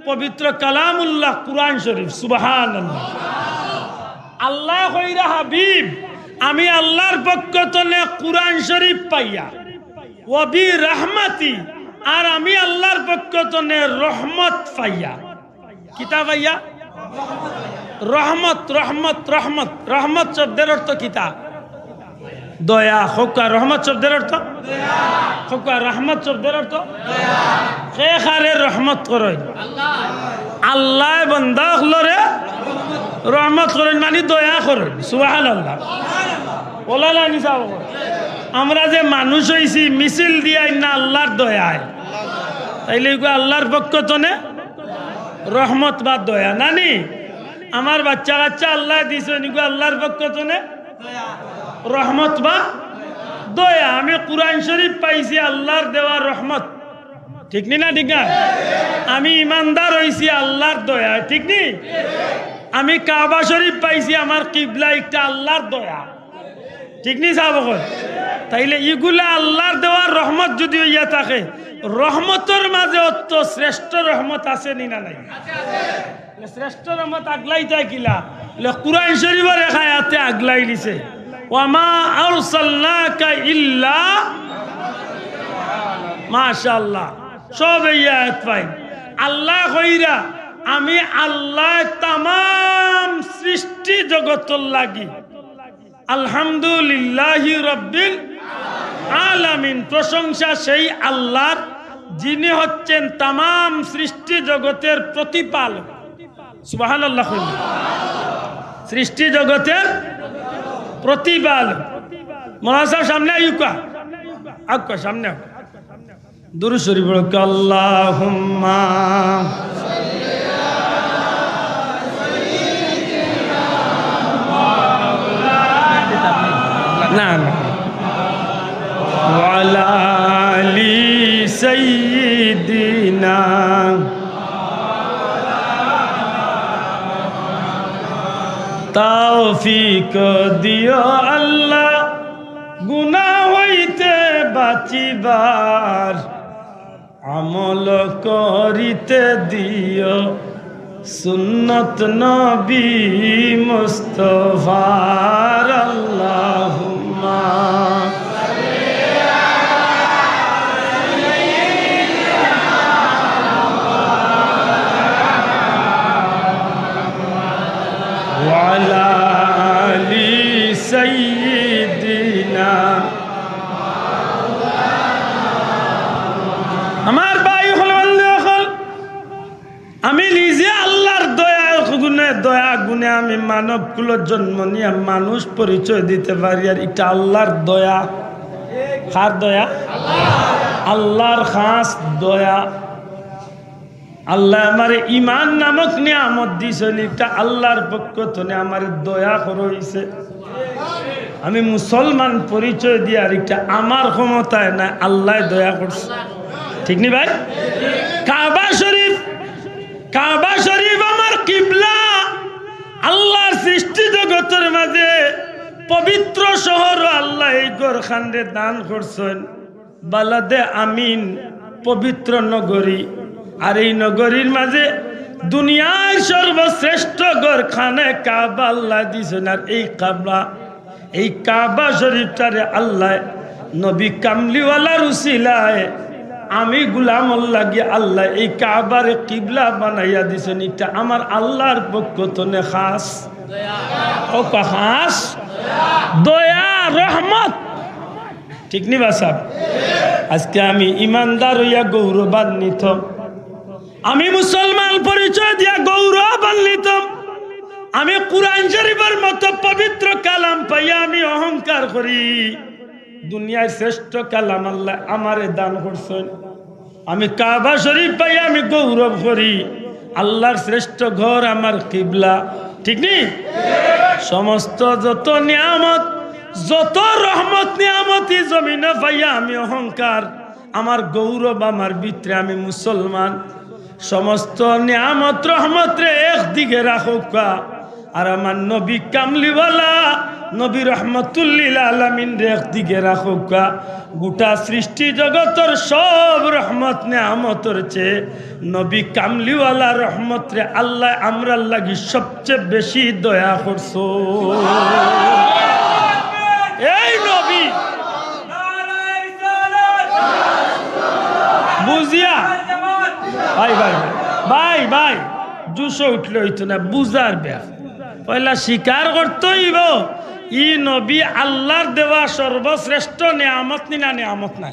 পবিত্র কালামুল্লাহ কুরআন শরীফ। সুবহানাল্লাহ। আল্লায় কইরা, হাবিব, আমি আল্লাহর পক্ষ তনে কুরআন শরীফ পাইয়া, ওয়া বিরাহমাতি, আর আমি আল্লাহর পক্ষ তনে রহমত পাইয়া। কিতা পাইয়া? রহমত, রহমত, রহমত। রহমত শব্দের অর্থ কিতা? দয়া। কউক্কা, রহমত শব্দের অর্থ? কউক্কা, রহমত শব্দের অর্থ? কে কারে রহমত করইন? আল্লায় বন্দা অকলরে রহমত করইন, মানি দয়া করইন। সুবহানাল্লাহ। ওলা লাইনি সাব। আমরা যে মানুষ অইছি, মিছিল দিয়াই না আল্লাহর দয়ায়। তাইলে ইগু আল্লাহর পক্ষ তনে রহমত বা দয়া নানি? আমার বাচ্চা কাচ্চা আল্লায় দিছইন, ইগু আল্লাহর পক্ষ তনে রহমত বা দয়া। আমি কুরআন শরীফ পাইছি আল্লাহর দেওয়া রহমত। ঠিক নি না? ঠিক না? আমি ইমানদার অইছি আল্লার দয়ায়, ঠিক নি? আমি কাবা শরীফ পাইছি আমার কিবলা, ইটা আল্লার দয়া, ঠিক নি সাব অকল? তাইলে ইগুলা আল্লার দেওয়া রহমত যুদি অইয়া থাকে, রহমতর মাঝে অত শ্রেষ্ঠ রহমত আছে নি না নাই? শ্রেষ্ঠ রহমত আগলাইতা কিলা? বলে, কুরআন শরীফর এক আয়াতে আগলাই দিছে, "ওয়ামা আরসালনাকা ইল্লা", মাশাআল্লাহ, সব এই আয়াত পাই। আল্লায় কইরা, "আমি আল্লায় তামাম সৃষ্টি জগতর লাগি আলহামদুলিল্লাহি রাব্বিল আলামিন।" প্রশংসা সেই আল্লার, যিনি হচ্ছেন তামাম সৃষ্টি জগতের প্রতিপালক। সুবহানাল্লাহ কইন। সৃষ্টি জগতের প্রতিপালক। মৌলানা সাব, সামনে আউক্কা, আউক্কা, সামনে আউক্কা। দুরূদ শরীফ পড়ো, আল্লাহুম্মা। না, না। ওয়ালা আলি সাইয়্যিদিনা। তৌফিক দিও আল্লাহ, গুনাহ হইতে বাঁচিবার, আমল করিতে দিও সুন্নত নবী মুস্তফার। আল্লাহুম্মা ওয়ালা আলি সাইয়্যিদিনা। আমার ভাই অকল, বন্ধু অকল, আমি নিজে আল্লার দয়া গুণে, দয়া গুণে আমি মানব কুলো জন্ম নিয়া মানুষ পরিচয় দিতে পারি, আর ইটা আল্লার দয়া। কার দয়া? আল্লার খাস দয়া। আল্লায় আমারে ইমান নামক নিয়ামত দিছইন, ইটা আল্লার পক্ষ থনে আমারে দয়া করা অইছে। আমি মুসলমান পরিচয় দিয়ার ইটা আমার ক্ষমতায় নায়, আল্লায় দয়া করছে। ঠিক নি ভাই? কাবা শরীফ, কাবা শরীফ আমার কিবলা। আল্লার সৃষ্টি জগতর মাঝে পবিত্র শহর, আল্লায় এই ঘরখানরে দান করছইন। বালাদে আমিন, পবিত্র নগরী। আর এই নগরীর মাঝে দুনিয়ার সর্বশ্রেষ্ঠ ঘর খানে কাবা আল্লায় দিছইন। আর এই কাবা, এই কাবা শরীফটারে আল্লায় নবী কামলিওয়ালার উসিলায় আমি গুলামর লাগি আল্লায় এই কাবারে কিবলা বানাইয়া দিছইন। ইটা আমার আল্লার পক্ষ থনে খাস, ও খাস দয়া, রহমত। ঠিক নি বা সাব? আজকে আমি ইমানদার অইয়া গৌরবান্বিত, আমি মুসলমান পরিচয় দিয়া গৌরবান্বিত, আমি কুরআন শরীফর মতো পবিত্র কালাম পাইয়া আমি অহংকার করি। দুনিয়ার শ্রেষ্ঠ কালাম আল্লায় আমারে দান করছইন। আমি কাবা শরীফ পাইয়া আমি গৌরব করি। আল্লার শ্রেষ্ঠ ঘর আমার কিবলা, ঠিক নি? সমস্ত যত নিয়ামত, যত রহমত নিয়ামত ই জমিনো পাইয়া আমি অহংকার, আমার গৌরব আমার ভিতরে, আমি মুসলমান। সমস্ত নিয়ামত রহমতরে একদিকে রাখউক্কা, আর আমার নবী কামলিওয়ালা, নবী রহমতুল্লিল আলামিনরে একদিকে রাখউক্কা। গোটা সৃষ্টি জগতর সব রহমত নিয়ামতর চেয়ে নবী কামলিওয়ালা রহমতরে আল্লায় আমরার লাগি সবচেয়ে বেশি দয়া করছইন। এই নবী বুঝিয়া, ভাই, ভাই, ভাই, ভাই, ভাই, জোশো উঠলে অইতো না, বুঝার ব্যাপার। পয়লা স্বীকার করতে অইবো, ই নবী আল্লার দেওয়া সর্বশ্রেষ্ঠ নিয়ামত নি না নিয়ামত নায়?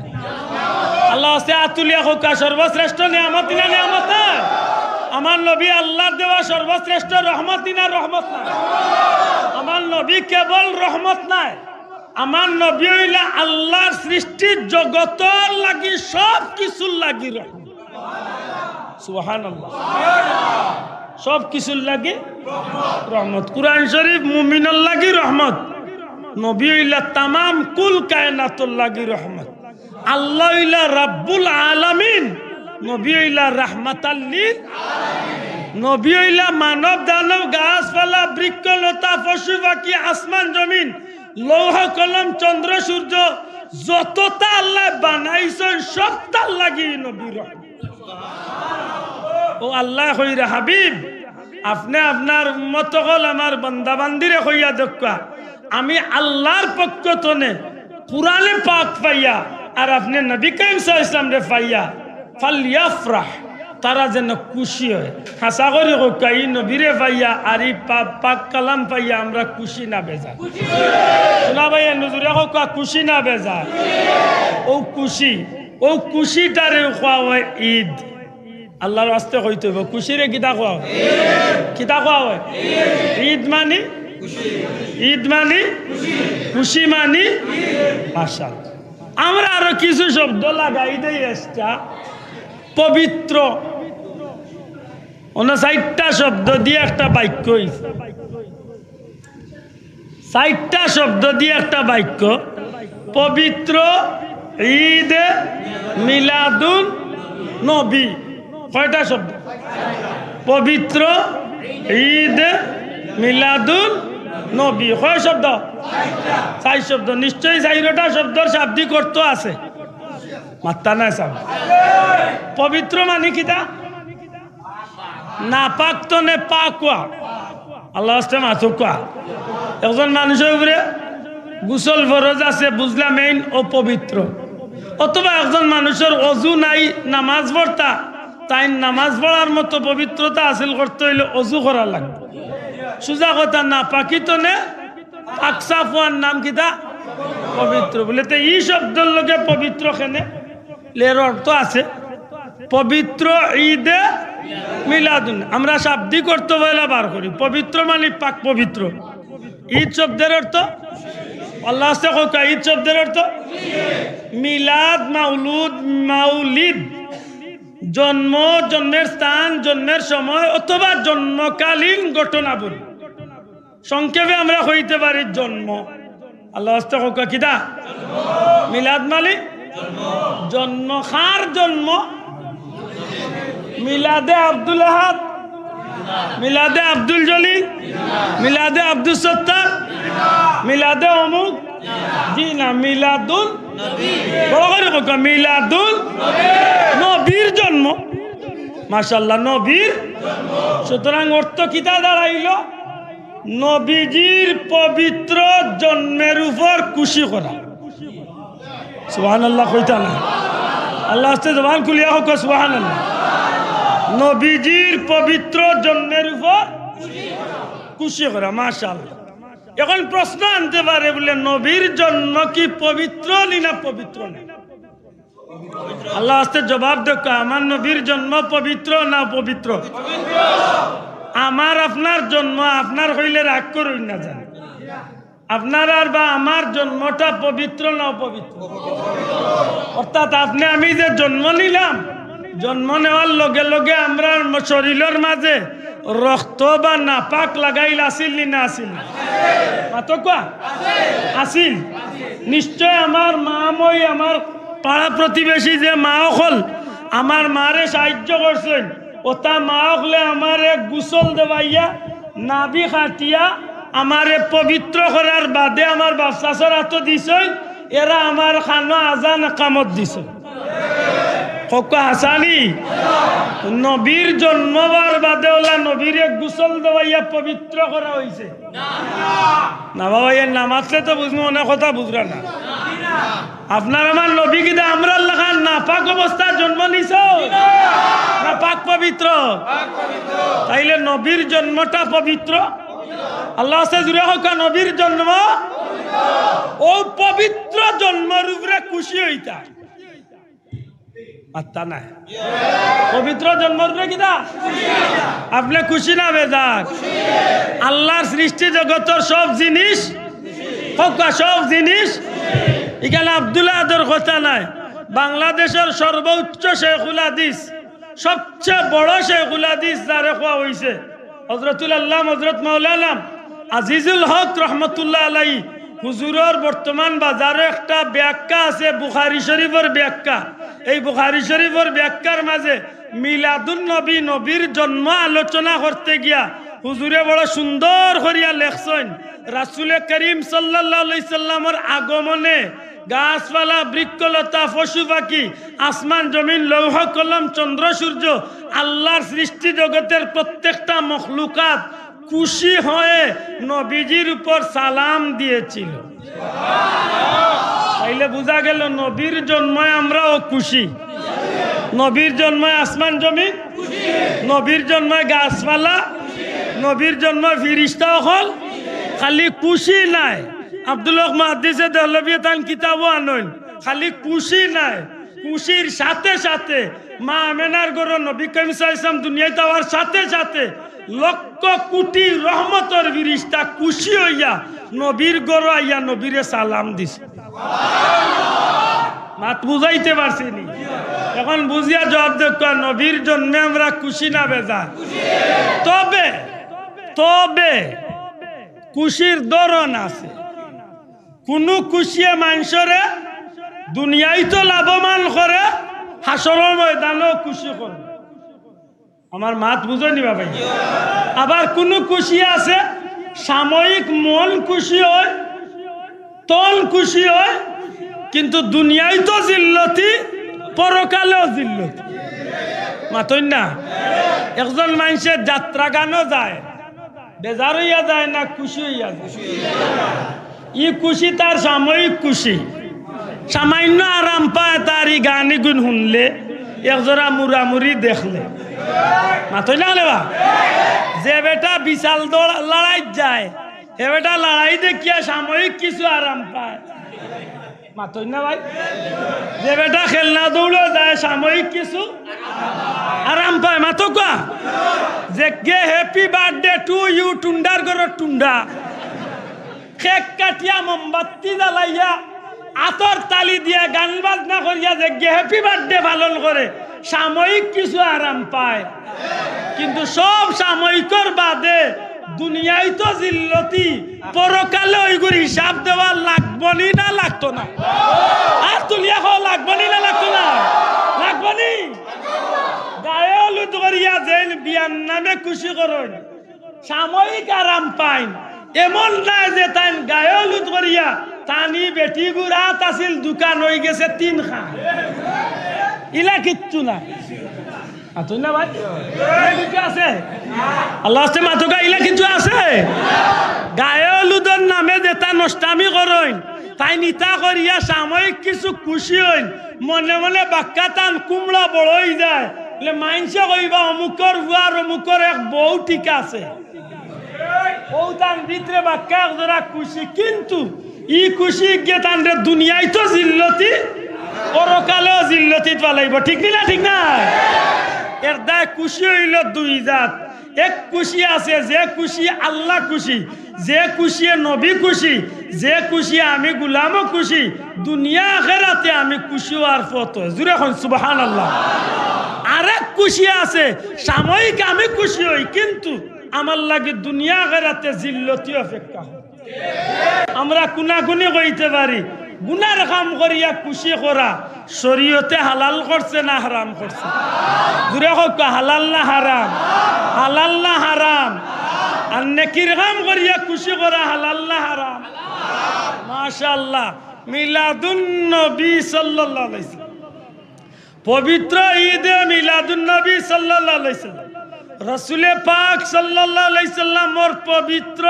আল্লায় আছে আত তুলিয়া কউক্কা, সর্বশ্রেষ্ঠ নিয়ামত নি না নিয়ামত নায়? আমার নবী আল্লার দেওয়া সর্বশ্রেষ্ঠ রহমত নি না রহমত নায়? আমার নবী কেবল রহমত নায়, আমার নবী অইলা আল্লার সৃষ্টির জগতর লাগি, সব কিছুর লাগি রহমত। সুবহানাল্লাহ। সব কিছুর লাগি রহমত। কুরআন শরীফ মুমিনর লাগি রহমত। নবী অইলা তামাম কুল কায়নাতর লাগি রহমত। আল্লাহ অইলা রাব্বুল আলামিন। নবী অইলা রাহমাতাল লিল, নবী অইলা মানব দানব গাছপালা বৃক্ষ লতা পশু পাখি আসমান জমিন লৌহ কলম চন্দ্র সূর্য যততা আল্লায় বানাইছইন সবতার লাগি নবী রহমত। ও আল্লায় কইরা, হাবিব, আপনে আপনার উম্মত অকল আমার বান্দা বান্দিরে কইয়া দেউক্কা, আমি আল্লার পক্ষ তনে কুরআনে পাক পাইয়া আর আপনে নবী করিম সাল্লাল্লাহু আলাইহি ওয়াসাল্লামরে পাইয়া ফালইয়াফরাহ, তারা যেন খুশি অয়। হাছা করি কউক্কা, ই নবীরে পাইয়া আর ই পা-, পাক কালাম পাইয়া আমরা খুশি না বেজার? হুনা ভাই, নজুরে কউক্কা, খুশি না বেজার? অউ খুশি, অউ খুশিটারে কওয়া অয় ঈদ। আল্লার ওয়াস্তে কইতে অইবো, খুশিরে কিতা কওয়া অয়? কিতা কওয়া অয়? ঈদ মানি? ঈদ মানি? খুশি মানি? মাশাআল্লাহ। আমরা আরো কিছু শব্দ লাগাই দেই extra। পবিত্র। অনো চাইরটা শব্দ দিয়া একটা বাক্য অইছে। চাইরটা শব্দ দিয়া একটা বাক্য। পবিত্র, ঈদ, মিলাদুন নবী। কয়টা শব্দ? পবিত্র, ঈদ, মিলাদুন নবী। কয় শব্দ? চাইর শব্দ। নিশ্চয়ই চাইরোটা শব্দর শাব্দিক অর্থ আছে। মাত্তা নাই সাব। পবিত্র মানি কিতা? নাপাক তনে পাক অওয়া। আল্লার ওয়াস্তে মাতউক্কা। একজন মানুষর উপরে গোসল ফরজ আছে, বুঝলাম এইন অপবিত্র। অথবা একজন মানুষর অজু নাই, নামাজ পড়তা, তাইন নামাজ পড়ার মতো পবিত্রতা হাসিল করতে অইলে অজু করা লাগবো। সুজা কথা, নাপাকি তনে পাক সাফ অওয়ার নাম কিতা? পবিত্র। বুলে, তে ই শব্দর লগে পবিত্র কেনে? এর অর্থ আছে, পবিত্র ঈদে মিলাদুন। আমরা শাব্দিক অর্থ পয়লা বার করি। পবিত্র মানি পাক পবিত্র। ঈদ শব্দর অর্থ, আল্লার ওয়াস্তে কউক্কা, ঈদ শব্দর অর্থ মিলাদ, মাউলুদ, মাউলিদ, জন্ম, জন্মের স্থান, জন্মের সময় অথবা জন্মকালীন ঘটনাবলী। সংক্ষেপে আমরা কইতে পারি জন্ম। আল্লার ওয়াস্তে কউক্কা কিতা? মিলাদ মানি জন্ম। কার জন্ম? মিলাদে আব্দুল আহাদ, মিলাদে আব্দুল জলিল, মিলাদে আব্দুস সত্তার, মিলাদে অমুক। জি না, মিলাদুন। বড় করি কউক্কা, মিলাদুন নবীর জন্ম। মাশাআল্লাহ, নবীর। সুতরাং অর্থ কিতা দাঁড়াইল? নবীজির পবিত্র জন্মের উপর খুশি করা। সুবহানাল্লাহ কইতা না? আল্লার ওয়াস্তে জবান খুলিয়া কউক্কা সুবহানাল্লাহ। নবীজির পবিত্র জন্মের উপর খুশি করা, মাশাআল্লাহ। এখন প্রশ্ন আনতে পারে বুলে, নবীর জন্ম কি পবিত্র নি না পবিত্র না? আল্লার ওয়াস্তে জবাব দেউক্কা, আমার নবীর জন্ম পবিত্র না অপবিত্র? আমার আপনার জন্ম, আপনার কইলে রাগ করইন না জানি। আপনার আর বা আমার জন্মটা পবিত্র না অপবিত্র? অর্থাৎ আপনে আমি যে জন্ম নিলাম, জন্ম নেওয়ার লগে লগে আমরার শরীলর মাঝে রক্ত বা নাপাক লাগাইল আছিল নি না আছিল? মাতউক্কা। আছিল। নিশ্চয় আমার মা মই, আমার পাড়া প্রতিবেশী যে মা অকল আমার মারে সাহায্য করছইন, অতা মা অকলে আমারে গোসল দেওয়াইয়া, নাভি কাটিয়া আমারে পবিত্র করার বাদে আমার বাপ চাচার আতো দিছইন, এরা আমার কানো আজান একামত দিছইন। কউক্কা হাছানি? নবীর জন্ম অওয়ার বাদে অলা নবীরে গোসল দেওয়াইয়া পবিত্র করা অইছে? না বাবা, এর না মাতলে তো বুঝমু, অনেক কথা বুঝরা না। আপনার আমার নবী কিতা আমরার লাখান নাপাক অবস্থায় জন্ম নিছইন? না পাক পবিত্র? তাইলে নবীর জন্মটা পবিত্র। আল্লার ওয়াস্তে জুরে কউক্কা, নবীর জন্ম। অউ পবিত্র জন্মর উপরে খুশি অইতা। মাত্তা নাই। পবিত্র জন্মর উপরে কিতা? আপনে খুশি না বেজার? আল্লার সৃষ্টি জগতর সব জিনিস, কউক্কা সব জিনিস। ইখান আব্দুল আহাদর কথা নায়, বাংলাদেশর সর্বোচ্চ শেখুল হাদিস, সবচেয়ে বড় শেখুল হাদিস যারে কওয়া অইছে, হজরতুল আল্লামা হজরত মাওলানা আজিজুল হক রহমতুল্লাহ আলাই হুজুরর বর্তমান বাজারো একটা ব্যাখ্যা আছে, বুখারী শরীফর ব্যাখ্যা। এই বুখারী শরীফর ব্যাখ্যার মাঝে মিলাদুন নবী, নবীর জন্ম আলোচনা করতে গিয়া হুজুরে বড় সুন্দর করিয়া লেখছইন, রাসূলে করিম সাল্লাল্লাহু আলাইহি সাল্লামর আগমনে গাছপালা, বৃক্ষলতা, পশু পাখি, আসমান জমিন, লৌহ কলম, চন্দ্র সূর্য, আল্লাহর সৃষ্টি জগতের প্রত্যেকটা মখলুকাত খুশি হয়ে নবীজির উপর সালাম দিয়েছিল। তাইলে বুঝা গেল নবীর জন্মে আমরাও খুশি। নবীর জন্মে আসমান জমিন, নবীর জন্মে গাছপালা, নবীর জন্মে ফিরিস্তা অকল। খালি খুশি নায়, আব্দুল হক মুহাদ্দিসে দেহলভীয়ে তান কিতাবো আনইন, খালি খুশি নায়, খুশির সাথে সাথে মা আমেনার ঘরো নবী করিম সাল্লাল্লাহু আলাইহি ওয়াসাল্লাম দুনিয়াত আওয়ার সাথে সাথে লক্ষ কোটি রহমতর ফিরিস্তা খুশি অইয়া নবীর ঘরো আইয়া নবীরে সালাম দিছে। মাত বুঝাইতে পারছি নি? এখন বুঝিয়া জবাব দেউক্কা, নবীর জন্মে আমরা খুশি না বেজার? তবে, তবে খুশির ধরন আছে। কুনু খুশিয়ে মানষরে দুনিয়াইতো লাভবান করে, হাশরর ময়দানও খুশি করে। আমার মাত বুঝো নি বাবা? আবার কুনু খুশি আছে, সাময়িক মন খুশি অয়, তন খুশি অয়, কিন্তু দুনিয়াইতো জিল্লতি, পরকালেও জিল্লতি। মাতইন না? একজন মানষে যাত্রা গানো যায়, বেজার অইয়া যায় না খুশি অইয়া যায়? ই খুশি তার সাময়িক খুশি, সামান্য আরাম পায় তার ই গান ইগুন হুনলে, একজরা মুরামুরি দেখলে। মাতইন না কেনে বা? যে বেটা বিশাল দৌড় লড়াইত যায়, হে বেটা লড়াই দেখিয়া সাময়িক কিছু আরাম পায়। মাতইন না ভাই? যে বেটা খেলনা দৌড়ো যায়, সাময়িক কিছু আরাম পায়। মাতউক্কা? যেগে happy birthday to you টুন্ডার ঘরর টুন্ডা, কেক কাটিয়া, মোমবাতি জ্বালাইয়া, আতর তালি দিয়া, গান বাজনা করিয়া যেগে happy birthday পালন করে, সাময়িক কিছু আরাম পায়, কিন্তু সব সাময়িকর বাদে দুনিয়াইতো জিল্লতি, পরকালে ওইগুর হিসাব দেওয়া লাগবো নি না লাগতো না? আত তুলিয়া কও, লাগবো নি না লাগতো না? লাগবো নি? গায়ে হলুদ করিয়া যেইন বিয়ার নামে খুশি করইন, সাময়িক আরাম পাইন, এমন নায় যে তাইন গায়ে হলুদ করিয়া তানি বেটিগুর আত আছিল দুখান, অইগেছে তিনখান। ইলা কিচ্ছু না। মাতইন না ভাই? ইলা কিচ্ছু আছে? আল্লার ওয়াস্তে মাতউক্কা, ইলা কিচ্ছু আছে? গায়ে হলুদর নামে যেতা নষ্টামি করইন, তাইন ইতা করিয়া সাময়িক কিছু খুশি অইন, মনে মনে বাক্কা তান কুমড়া বড় অইযায়, বলে মাইনষে কইবা অমুকর পুয়ার অমুকর এক বউ ঠিক আছে। অউ তান ভিতরে বাক্কা একজরা খুশি, কিন্তু ই খুশি গিয়া তানরে দুনিয়াইতো জিল্লতি, পরকালেও জিল্লতিত ফালাইবো। ঠিক নি না? ঠিক না? এর দায় খুশি অইলো দুই জাত। এক খুশি আছে, যে খুশি আল্লা খুশি, যে খুশিয়ে নবী খুশি, যে খুশিয়ে আমি গুলামও খুশি, দুনিয়া আখেরাতে আমি খুশি অওয়ার পথ অয়। জুরে কইন সুবহানাল্লাহ। আরেক খুশি আছে, সাময়িক আমি খুশি অই, কিন্তু আমার লাগি দুনিয়া আখেরাতে জিল্লতি অপেক্ষা অয়। আমরা কুনাকুনি কইতে পারি, গুনার কাম করিয়া খুশি করা শরীয়তে হালাল করছে না হারাম করছে? জুরে কউক্কা, হালাল না হারাম? হালাল না হারাম? আর নেকির কাম করিয়া খুশি করা হালাল না হারাম? মাশাআল্লাহ। মিলাদুন নবী সাল্লাল্লাহু আলাইহি ওয়াসাল্লাম। পবিত্র ঈদে মিলাদুন নবী সাল্লাল্লাহু আলাইহি সাল্লাম, রসুলে পাক সাল্লাল্লাহু আলাইহি সাল্লামর পবিত্র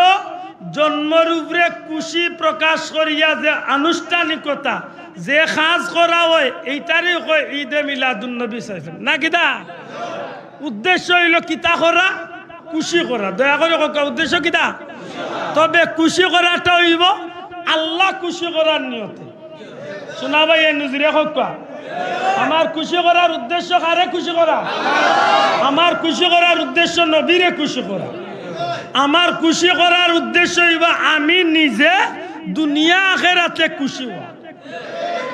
জন্মর উপরে খুশি প্রকাশ করিয়া যে আনুষ্ঠানিকতা, যে কাজ করা অয়, এইটারে কয় ঈদে মিলাদুন নবী সাল্লাল্লাহু আলাইহি সাল্লাম। না কিতা? উদ্দেশ্য অইলো কিতা করা? খুশি করা। দয়া করি কউক্কা, উদ্দেশ্য কিতা? তবে খুশি করাটা অইবো আল্লা খুশি করার নিয়তে। সোনা ভাই, এই নজরে কউক্কা, আমার খুশি করার উদ্দেশ্য কারে খুশি করা? আমার খুশি করার উদ্দেশ্য নবীরে খুশি করা। আমার খুশি করার উদ্দেশ্য অইবো আমি নিজে দুনিয়া আখেরাতে খুশি অওয়া।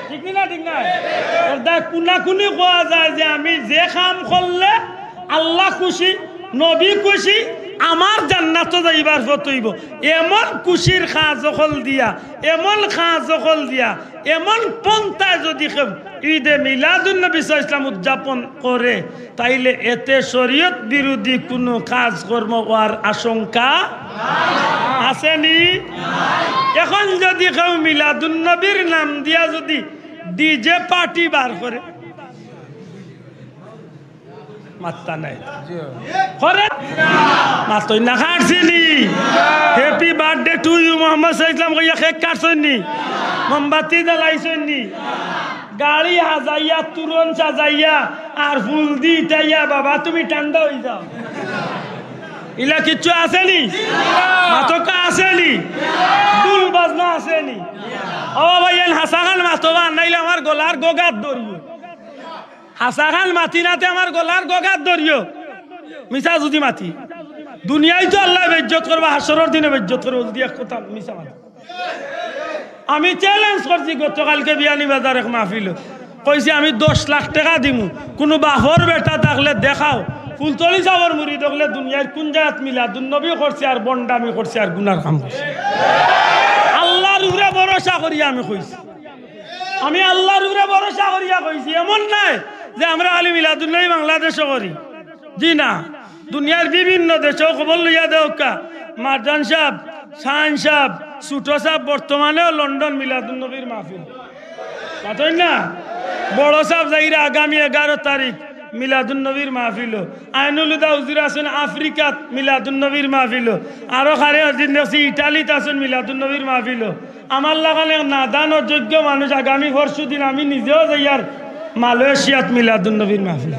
ঠিক নি না? ঠিক না? এর দায় কুনাকুনি কওয়া যায় যে আমি যে কাম করলে আল্লা খুশি, নবী খুশি, আমার জান্নাতো যাইবার পথ অইবো। এমন খুশির কাজ অকল দিয়া, এমন কাজ অকল দিয়া, এমন পন্থায় যুদি কেউ ঈদে মিলাদুন নবী সাল্লাল্লাহু আলাইহি ওয়াসাল্লাম উদযাপন করে, তাইলে এতে শরীয়ত বিরোধী কুনু কাজকর্ম অওয়ার আশঙ্কা আছেনি? এখন যুদি কেউ মিলাদুন নবীর নাম দিয়া যুদি ডিজে পার্টি বার করে, মাত্তা নাই। করে? মাতইন না, কাটছইন নি? Happy birthday to you Mohammad সাল্লাল্লাহু আলাইহি ওয়াসাল্লাম কইয়া কেক কাটছইন নি? মোমবাতি জ্বালাইছইন নি? গাড়ি হাজাইয়া, তুরন সাজাইয়া, আর ফুল দি ইটাইয়া, বাবা তুমি ঠান্ডা অই যাও। ইলা কিচ্ছু আছেনি? মাতকা আছেনি? ঢুল বাজনা আছেনি? ও ভাই, এন হাছাখান মাতবা, নাইলে আমার গলার গগাত ধরিও। হাছাখান মাতি নাতে আমার গলার গগাত ধরিও। মিছা যুদি মাতি, দুনিয়ায় তো আল্লায় বেইজ্জত করবা, হাশরর দিনে বেইজ্জত করবা যুদি এক কথা মিছা মাতি। আমি challenge করছি গতকালকে বিয়ানীবাজার এক মাহফিলো, কইছি আমি দশ লাখ টেকা দিমু, কুনু বাপর বেটা থাকলে দেখাও, ফুলতলি ছাবর মুরিদ অকলে দুনিয়ার কুন জাগাত মিলাদুন নবী করছে আর ভন্ডামি করছে আর গুনার কাম করছে। আল্লার উপরে ভরসা করি আমি কইছি। আমি আল্লার উপরে ভরসা করিয়া কইছি, এমন নায় যে আমরা খালি মিলাদুন নবী বাংলাদেশো করি। জি না, দুনিয়ার বিভিন্ন দেশো খবর লইয়া দেউক্কা। মারজান সাব, শাহিন সাব, ছুটো সাব বর্তমানেও লন্ডন মিলাদুন নবীর মাহফিল। মাতইন না? বড় সাব যাইরা আগামী এগারো তারিখ মিলাদুন নবীর মাহফিলো। আইনুল হুদা হুজুর আছইন আফ্রিকাত মিলাদুন নবীর মাহফিলো। আরো কারে দিন দেখছি ইটালিত আছইন মিলাদুন নবীর মাহফিলো। আমার লাখান এক নাদান অযোগ্য মানুষ আগামী পরশু দিন আমি নিজেও যাইয়ার মালয়েশিয়াত মিলাদুন নবীর মাহফিল।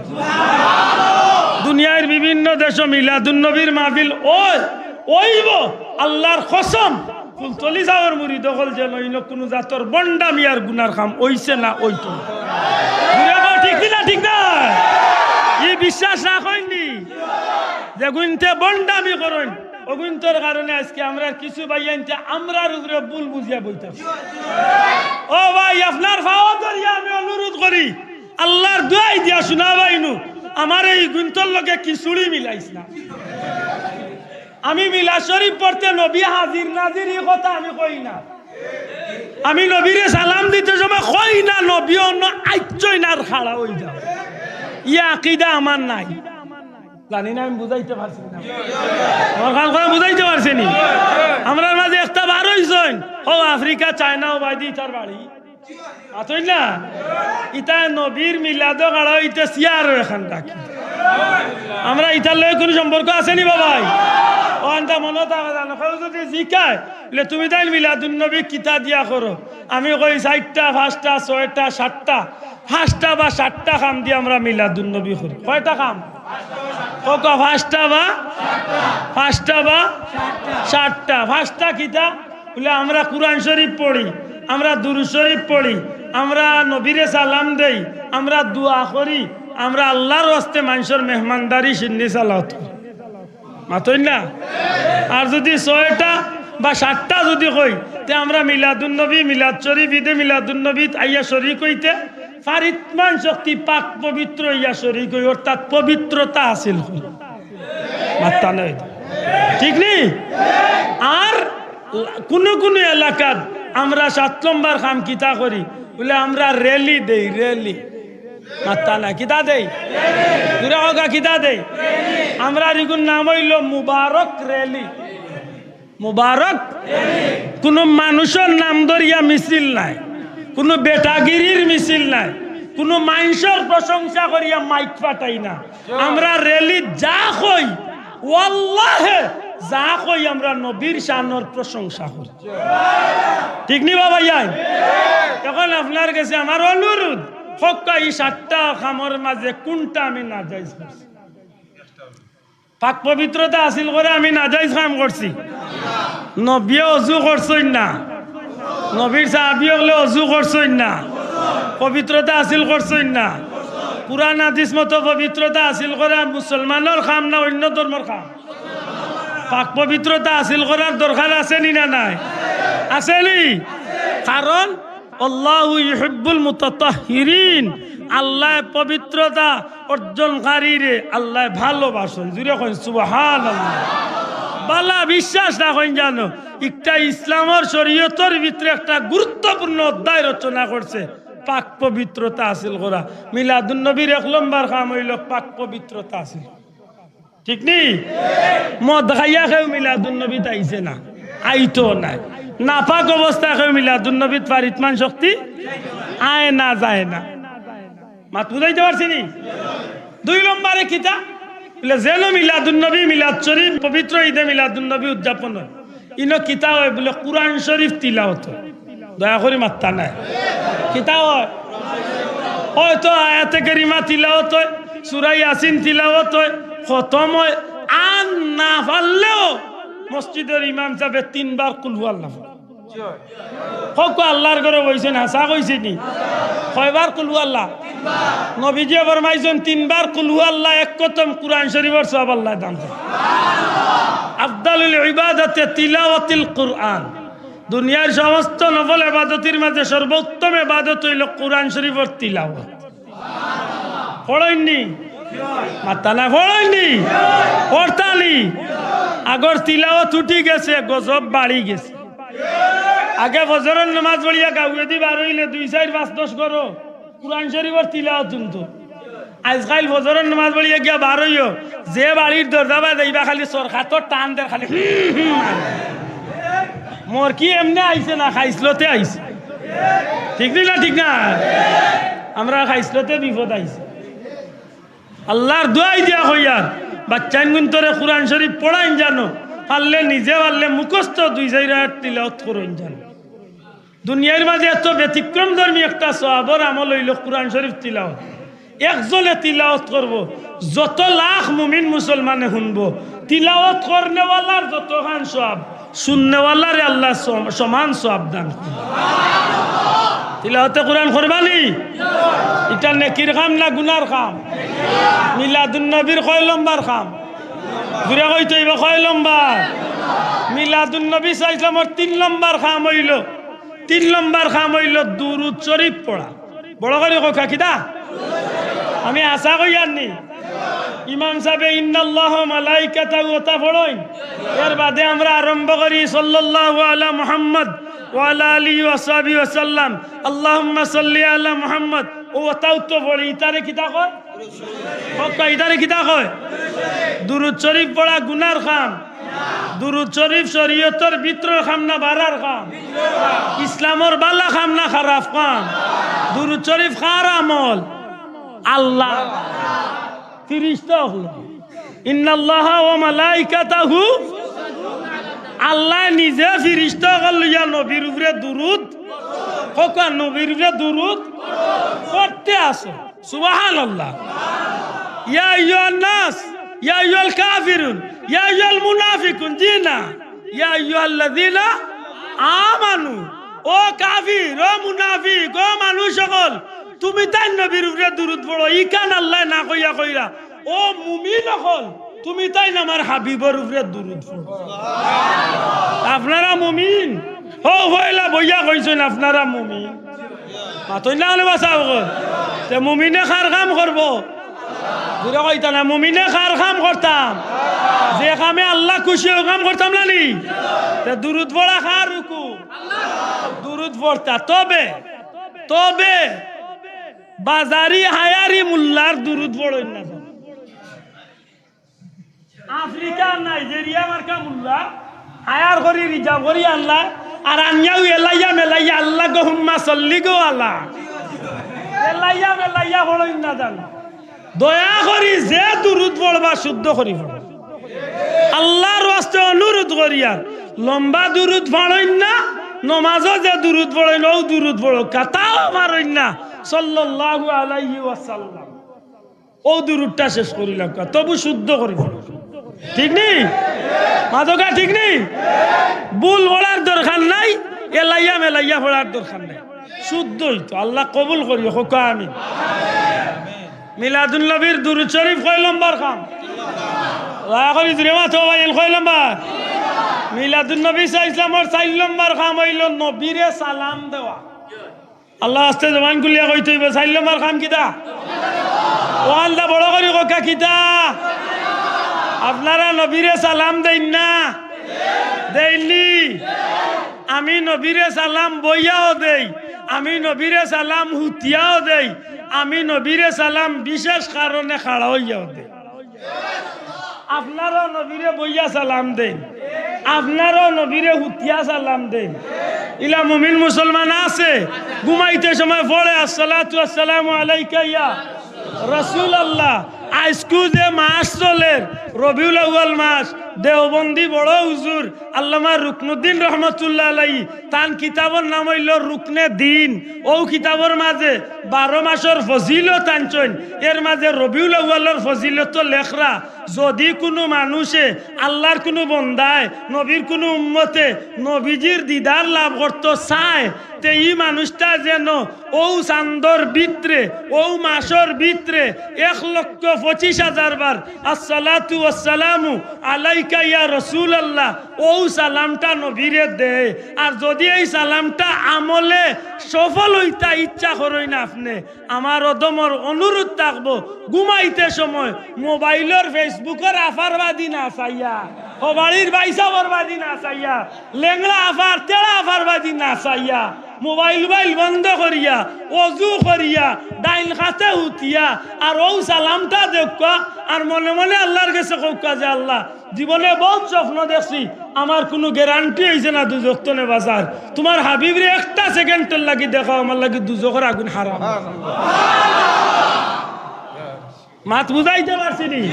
দুনিয়ার বিভিন্ন দেশো মিলাদুন নবীর মাহফিল অয়, অইবো, আল্লার কসম। ফুলতলি ছাবর মুরিদ অকল যেন অইন কুনু জাতর ভন্ডামি আর গুনার কাম অইছে না, অইতো না। জুরে কও, ঠিক কি না, ঠিক না? ই বিশ্বাস রাখইন নি? যেগুইন্তে ভন্ডামি করইন, অগুইন্তর কারণে আইজকে আমরার কিছু ভাইয়াইন্তে আমরার উপরে ভুল বুঝিয়া বইতা। ও ভাই, আপনার পাও ধরিয়া আমি অনুরোধ করি, আল্লার দোয়াই দিয়া হুনা ভাই নু, আমারে ইগুইন্তর লগে খিচুড়ি মিলাইস না। আমি মিলাদ শরীফ পড়তে নবী হাজির নাজির ই কথা আমি কই না। আমি নবীরে সালাম দিতে সময় কই না নবী অনো আইচ্ছইন আর খাড়া অই যাও। ই আকিদা আমার নাই। জানি না আমি বুঝাইতে পারছি না। আমার খান করে বুঝাইতে পারছি নি? আমরার মাঝে একটা বার অইছইন, ও আফ্রিকা, চায়না, ও বাইদি তার বাড়ি। মাতইন না? ইতা নবীর মিলাদো খাড়া অইতে চেয়ারো এখান ডাকি। আমরা ইতার লগে কুনু সম্পর্ক আছেনি বাবাই? ও আনতা মনো থাকে জানো, কেউ যুদি জিকায়, বলে, "তুমি তাইন মিলাদুন নবী কিতা দিয়া করো?" আমি কই, "চাইরটা, পাঁচটা, ছয়টা, সাতটা।" পাঁচটা বা সাতটা কাম দিয়া আমরা মিলাদুন নবী করি। কয়টা কাম? কউক্কা, পাঁচটা বা? পাঁচটা বা? সাতটা। পাঁচটা কিতা? বলে, আমরা কুরআন শরীফ পড়ি, আমরা দুরূদ শরীফ পড়ি, আমরা নবীরে সালাম দেই, আমরা দোয়া করি, আমরা আল্লার ওয়াস্তে মানষর মেহমানদারি সিন্নি সালাওয়াত করি। মাতইন না? আর যুদি ছয়টা বা সাতটা যুদি কই, তে আমরা মিলাদুন নবী, মিলাদ শরীফ, ইদে মিলাদুন নবীত আইয়া শরিক অইতে পারিত মান শক্তি পাক পবিত্র অইয়া শরিক অই, অর্থাৎ পবিত্রতা হাসিল করি। মাত্তা নাই। ঠিক নি? আর কুনু কুনু এলাকাত আমরা সাত নম্বর কাম কিতা করি? বলে আমরা র‍্যালি দেই, র‍্যালি। মাত্তা নাই। কিতা দেই? জুরে কউক্কা, কিতা দেই? আমরার ইগুর নাম অইলো মুবারক র‍্যালি। মুবারক। কুনু মানুষর নাম ধরিয়া মিছিল নায়, কুনু বেটাগিরির মিছিল নায়, কুনু মানষর প্রশংসা করিয়া মাইক ফাটাই না। আমরা র‍্যালিত যা কই, ওয়াল্লাহে যা কই আমরা নবীর শানর প্রশংসা করি। ঠিক নি বাবাইয়াইন? এখন আপনার গেছে আমার অনুরোধ, কউক্কা ই সাতটা কামর মাঝে কুনটা আমি নাজাইজ করছি? পাক পবিত্রতা হাসিল করা আমি নাজাইজ কাম করছি? নবীয়ে অজু করছইন না, নবীর সাহাবী অকলে অজু করছইন না, পবিত্রতা হাসিল করছইন না, কুরআন হাদিস মতো পবিত্রতা হাসিল করা মুসলমানর কাম না অইন্য ধর্মর কাম? পাক পবিত্রতা হাসিল করার দরকার আছেনি না নাই? আছেনি? কারণ আল্লাহু ইউহিব্বুল মুতাতাহহিরিন। আল্লায় পবিত্রতা অর্জনকারীরে আল্লায় ভালোবাসইন। জুরে কইন সুবহানাল্লাহ। বালা বিশ্বাস রাখইন জানো, একটা ইসলামর শরীয়তর ভিতরে একটা গুরুত্বপূর্ণ অধ্যায় রচনা করছে পাক পবিত্রতা হাসিল করা। মিলাদুন নবীর এক নম্বর কাম অইলো পাক পবিত্রতা হাসিল। ঠিক নি? মদ খাইয়া কেউ মিলাদুন নবীত আইছে না, আইতো নায়। নাপাক অবস্থায় কেউ মিলাদুন নবীত পারিতমান শক্তি আয় না, যায় না। মাত বুঝাইতে পারছি নি? দুই নম্বরে কিতা? বলে, যেন মিলাদুন নবী, মিলাদ শরীফ, পবিত্র ঈদে মিলাদুন নবী উদযাপন অয়। ইনো কিতা অয়? বলে, কোরআন শরীফ তিলাওত অয়। দয়া করি মাত্তা নাই। কিতা অয়? হয়তো আয়াতে কারিমা তিলাওত অয়, সূরা ইয়াসিন তিলাওত অয়, খতম অয়, আর না পারলেও মসজিদর ইমাম সাবে তিনবার কুলহু আল্লাহ পড়ে। হক আল্লাহর ঘরো বইছইন, হাছা কইছি নি? কয়বার কুলহু আল্লাহ? নবীজিয়ে ফরমাইছইন, তিনবার কুলহু আল্লাহ এক খতম কোরআন শরীফর সওয়াব আল্লায় দান করে। আফদালুল ইবাদাতে তিলাওয়াতিল কুরআন। দুনিয়ার সমস্ত নফল ইবাদতির মাঝে সর্বোত্তম ইবাদত অইলো কোরআন শরীফর তিলাওয়াত। পড়ইন নি? মাত্তা না, পড়ইন নি? পড়তা নি? আগর তিলাওয়াত উঠি গেছে, গজব বাড়ি গেছে। আগে ফজরর নামাজ পড়িয়া গাউয়েদি বার অইলে দুই, চাইর, পাঁচ, দশ ঘরো কোরআন শরীফর তিলাওয়াত হুনতো। আইজকাইল ফজরর নামাজ পড়িয়া গিয়া বার অইও, যে বাড়ির দরজা বায় যাইবা খালি সরকাতর টান দের খালি। হুম, হুম, হুম। মরকি এমনে আইছে না, খাইছলতে আইছে। ঠিক নি না? ঠিক না? আমরার খাইছলতে বিপদ আইছে। আল্লাহর দোয়াই দিয়া কইয়ার, বাচ্চাইনগুনতরে কোরআন শরীফ পড়াইন জানো, পারলে নিজে পারলে মুখস্থ দুই চাইর আয়াত তিলাওয়াত করইন জানো। দুনিয়ার মাঝে এত ব্যতিক্রমধর্মী একটা সওয়াবর আমল অইলো কোরআন শরীফ তিলাওয়াত। একজনে তিলাওয়াত করবো, যত লাখ মুমিন মুসলমানে হুনবো। তিলাওয়াত করনেওয়ালার যতখান সওয়াব, শুননেওয়ালারে আল্লায় সম-, সমান সওয়াব দান করইন। তিলাওয়াতে কোরআন করবা নি? ইটা নেকির কাম না গুনার কাম? মিলাদুন নবীর কয় লম্বর কাম? জুরে কইতো অইবো, কয় লম্বর? মিলাদুন নবী সাল্লাল্লাহু আলাইহি ওয়াসাল্লামর তিন লম্বর কাম অইলো, তিন লম্বর কাম অইলো দুরুদ শরীফ পড়া। বড় করি কউক্কা, কিতা? আমি হাছা কইয়ার নি? ইমাম সাবে ইন্নাল্লাহা ওয়া মালাইকাতাহু অতা পড়ইন। এর বাদে আমরা আরম্ভ করি সাল্লাল্লাহু আলা মুহাম্মদ ওয়া আলা আলিহি ওয়া সাহবিহি ওয়া সাল্লাম। আল্লাহুম্মা সাল্লি আলা মুহাম্মদ। অউ অতাউ তো পড়ি, ইতারে কিতা কয়? কউক্কা, ইতারে কিতা কয়? দুরুদ শরীফ পড়া গুনার কাম? দুরুদ শরীফ শরীয়তর ভিতরর কাম না বারার কাম? ইসলামর বালা কাম না খারাপ কাম? দুরুদ শরীফ কার আমল? আল্লাহ। ফিরিস্তা অকল। ইন্নাল্লাহা ওয়া মালাইকাতাহু। আল্লায় নিজে ফিরিস্তা অকল লইয়া নবীর উপরে দুরুদ, কউক্কা নবীর উপরে দুরুদ পড়তে আছে। সুবহানাল্লাহ। ইয়া আইয়ুহান নাস, ইয়া আইয়ুহাল কাফিরুন, ইয়া আইয়ুহাল মুনাফিকুন, জি না, ইয়া আইয়ুহাল্লাযিনা আমানু, ও কাফির, ও মুনাফিক, ও মানুষ অকল, তুমি তাইন নবীর উপরে দুরুদ পড়ো, ইখান আল্লায় না কইয়া কইরা, ও মুমিন অকল, তুমি তাইন আমার হাবিবর উপরে দুরুদ পড়ো। আপনারা মুমিন? হউ পয়লা বইয়া কইছইন আপনারা মুমিন। মাতইন না কেনে বা সাব অকল? তে মুমিনে কার কাম করবো? জুরে কইতা না, মুমিনে কার কাম করতাম? যে কামে আল্লাহ খুশি অউ কাম করতাম না নি? তে দুরুদ পড়া কার হুকুম? দুরুদ পড়তা। তবে, তবে বাজারি হায়ারি মুল্লার দুরুদ পড়ইন না। আফ্রিকা, নাইজেরিয়া মার্কা মুল্লা, হায়ার করি, রিজার্ভ করি আনলা, আর আনিয়াউ এলাইয়া মেলাইয়া আল্লাহুম্মা সাল্লি গো আলা। এলাইয়া মেলাইয়া পড়ইন না জানো। দয়া করি যে দুরুদ পড়বা শুদ্ধ করি পড়ো। আল্লাহর ওয়াস্তে অনুরোধ করিয়ার, লম্বা দুরুদ পড়ইন না, নমাজো যে দুরুদ পড়ইন, অউ দুরুদ পড়ো, কাতাও মারইন না, সাল্লাল্লাহু আলাইহি ওয়াসাল্লাম। অউ দুরুদটা শেষ করিলাউক্কা, তবু শুদ্ধ করি পড়ো। ঠিক নি? মাতউক্কা ঠিক নি? ভুল পড়ার দরকার নাই, এলাইয়া মেলাইয়া পড়ার দরকার নাই। শুদ্ধ অইতো, আল্লাহ কবুল করি, কউক্কা আমিন। মিলাদুন নবীর দুরুদ শরীফ কয় লম্বর কাম? দয়া করি জুরে মাতো ভাই, কয় লম্বর? মিলাদুন নবী সাল্লাল্লাহু আলাইহি ওয়াসাল্লামর চাইর লম্বর কাম অইলো নবীরে সালাম দেওয়া। আল্লাহ আস্তে জবান খুলিয়া কইতে অইবো, চাইর নম্বর কাম কিতা? অখানটা বড় করি কউক্কা কিতা? আপনারা নবীরে সালাম দেইন না? দেইন নি? আমি নবীরে সালাম বইয়াও দেই, আমি নবীরে সালাম হুতিয়াও দেই, আমি নবীরে সালাম বিশেষ কারণে খাড়া অইয়াও দেই। আপনারাও নবীরে বইয়া সালাম দেইন, আপনারাও নবীরে হুতিয়া সালাম দেইন। ইলা মুমিন মুসলমান আছে, ঘুমাইতে সময় পড়ে, "আসসালাতু আসসালামু আলাইকা ইয়া রাসূলুল্লাহ।" আইজকু যে মাস চলের, রবিউল আউয়াল মাস, দেওবন্দি বড় হুজুর আল্লামা রুকনুদ্দিন রহমতুল্লাহ আলাইহি, তান কিতাবর নাম অইলো রুকনে দ্বীন। অউ কিতাবর মাজে বারো মাসর ফজিলত আনছইন, এর মাজে রবিউল আউয়ালর ফজিলত লেখরা। যুদি কুনু মানুষে, আল্লার কুনু বন্দায়, নবীর কুনু উম্মতে নবীজির দিদার লাভ করতো চায়, তে ই মানুষটা যেন অউ চান্দর ভিতরে, অউ মাসর ভিতরে এক লক্ষ পঁচিশ হাজার বার আসসালাতু ওয়াসসালামু আলাইকা ইয়া রাসূলুল্লাহ, অউ সালামটা নবীরে দেয়। আর যুদি এই সালামটা আমলে সফল অইতা ইচ্ছা করইন আপনে, আমার অধমর অনুরোধ থাকবো, ঘুমাইতে সময় মোবাইলর Facebook-অর আফার বাদি না চাইয়া, হবাড়ির বাইসাবর বাদি না চাইয়া, লেংড়া আফার, তেড়া আফার বাদি না চাইয়া, মোবাইল উবাইল বন্ধ করিয়া, অজু করিয়া, ডাইন কাতে হুতিয়া, আর অউ সালামটা দেউক্কা, আর মনে মনে আল্লার গেছে কউক্কা যে, "আল্লাহ, জীবনে বউত স্বপ্ন দেখছি, আমার কুনু গ্যারান্টি অইছে না দুজখ তনে বাচার। তুমার হাবিবরে একটা সেকেন্ডর লাগি দেখাও, আমার লাগি দুজখর আগুন হারাম।" মাত বুঝাইতে পারছি নি?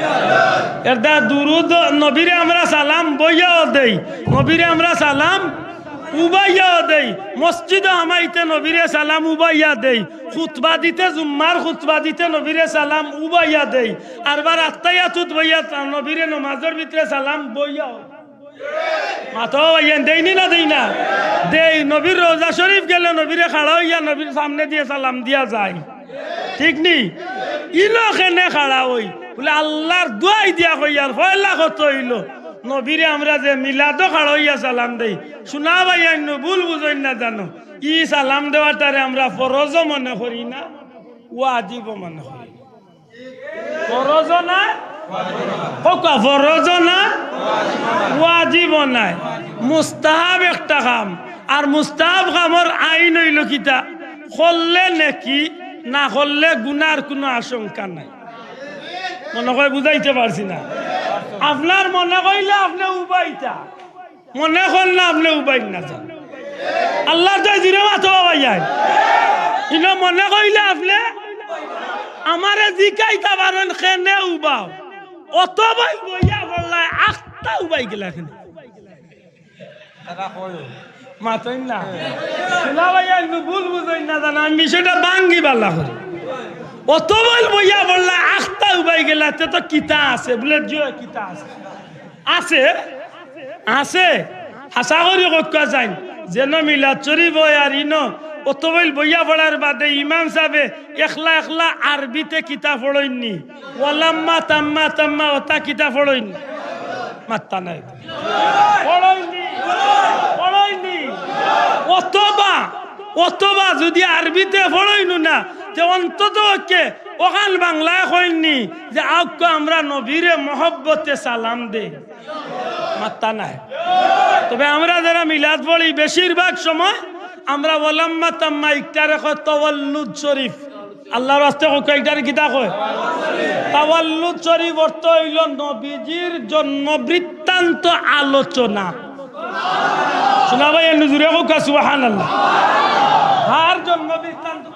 এরদায় দুরুদ, নবীরে আমরা সালাম বইয়াও দেই, নবীরে আমরা সালাম উবাইয়াও দেই। মসজিদো হামাইতে নবীরে সালাম উবাইয়া দেই, খুতবা দিতে, জুম্মার খুতবা দিতে নবীরে সালাম উবাইয়া দেই। আরবার আত্তাহিয়াতুত বইয়া তা-, নবীরে নমাজর ভিতরে সালাম বইয়াও। মাতো ভাইয়াইন, দেইনি না দেই না? দেই। নবীর রওজা শরীফ গেলে নবীরে খাড়া অইয়া নবীর সামনে দিয়া সালাম দিয়া যাই। ঠিক নি? ইনো কেনে খাড়া অই? বুলে, আল্লার দুয়াই দিয়া কইয়ার, পয়লা কথা অইলো, নবীরে আমরা যে মিলাদো খাড়া অইয়া সালাম দেই, শুনা ভাইয়াইন, ভুল বুঝইন না জানো, ই সালাম দেওয়াটারে আমরা ফরজও মনে করি না, ওয়াজিবও মনে করি না। ফরজও নায়, কউক্কা, ফরজও নায়, ওয়াজিবও নায়, মুস্তাহাব একটা কাম। আর মুস্তাহাব কামর আইন অইলো কিতা? করলে নেকি, না করলে গুনার কুনু আশঙ্কা নাই। মনে কয় বুঝাইতে পারছি না। আপনার মনে কইলে আপনে উবাইতা, মনে করলে আপনে উবাইন না যান। আল্লার দুয়াই জুরে মাতো ভাইয়াইন। ইনো মনে কইলে আপনে আমারে জিকাইতা পারইন, কেনে উবাও? অত বইল বইয়া পড়লায় আখতা উবাই গেলা কেনে? মাতইন না। না ভাইয়াইন, ভুল বুঝইন না জানো, আমি বিষয়টা ভাঙ্গি বালা করি। অত বইল বইয়া পড়লায় আখতা উবাই গেলা, তে তো কিতা আছে? বুলে, জি অয়, কিতা আছে? আছে, আছে। হাছা করি কউক্কা যাইন, যেন মিলাদ শরীফ অয় আর ইনো অত বইল বইয়া পড়ার বাদে ইমাম সাবে একলা একলা আরবিতে কিতা পড়ইন নি? ওয়ালাম্মা তাম্মা তাম্মা অতা কিতা পড়ইন নি? মাত্তা নাই। পড়ইন নি, পড়ইন নি। অথবা, অথবা যুদি আরবিতে পড়ইন না, তে অন্তত পক্ষে অখান বাংলায় কইন নি যে, "আউক্কা আমরা নবীরে মহব্বতে সালাম দেই।" মাত্তা নাই। তবে আমরা যারা মিলাদ পড়ি, বেশিরভাগ সময় আমরা ওয়ালাম্মা তাম্মা ইকটারে কয় তাওয়াল্লুদ শরীফ। আল্লার ওয়াস্তে কউক্কা, ইকটারে কিতা কয়? তাওয়াল্লুদ শরীফ অর্থ অইলো নবীজির জন্ম বৃত্তান্ত আলোচনা। শুনা ভাইয়াইন, জুরে কউক্কা সুবহানাল্লাহ। কার জন্ম বৃত্তান্ত?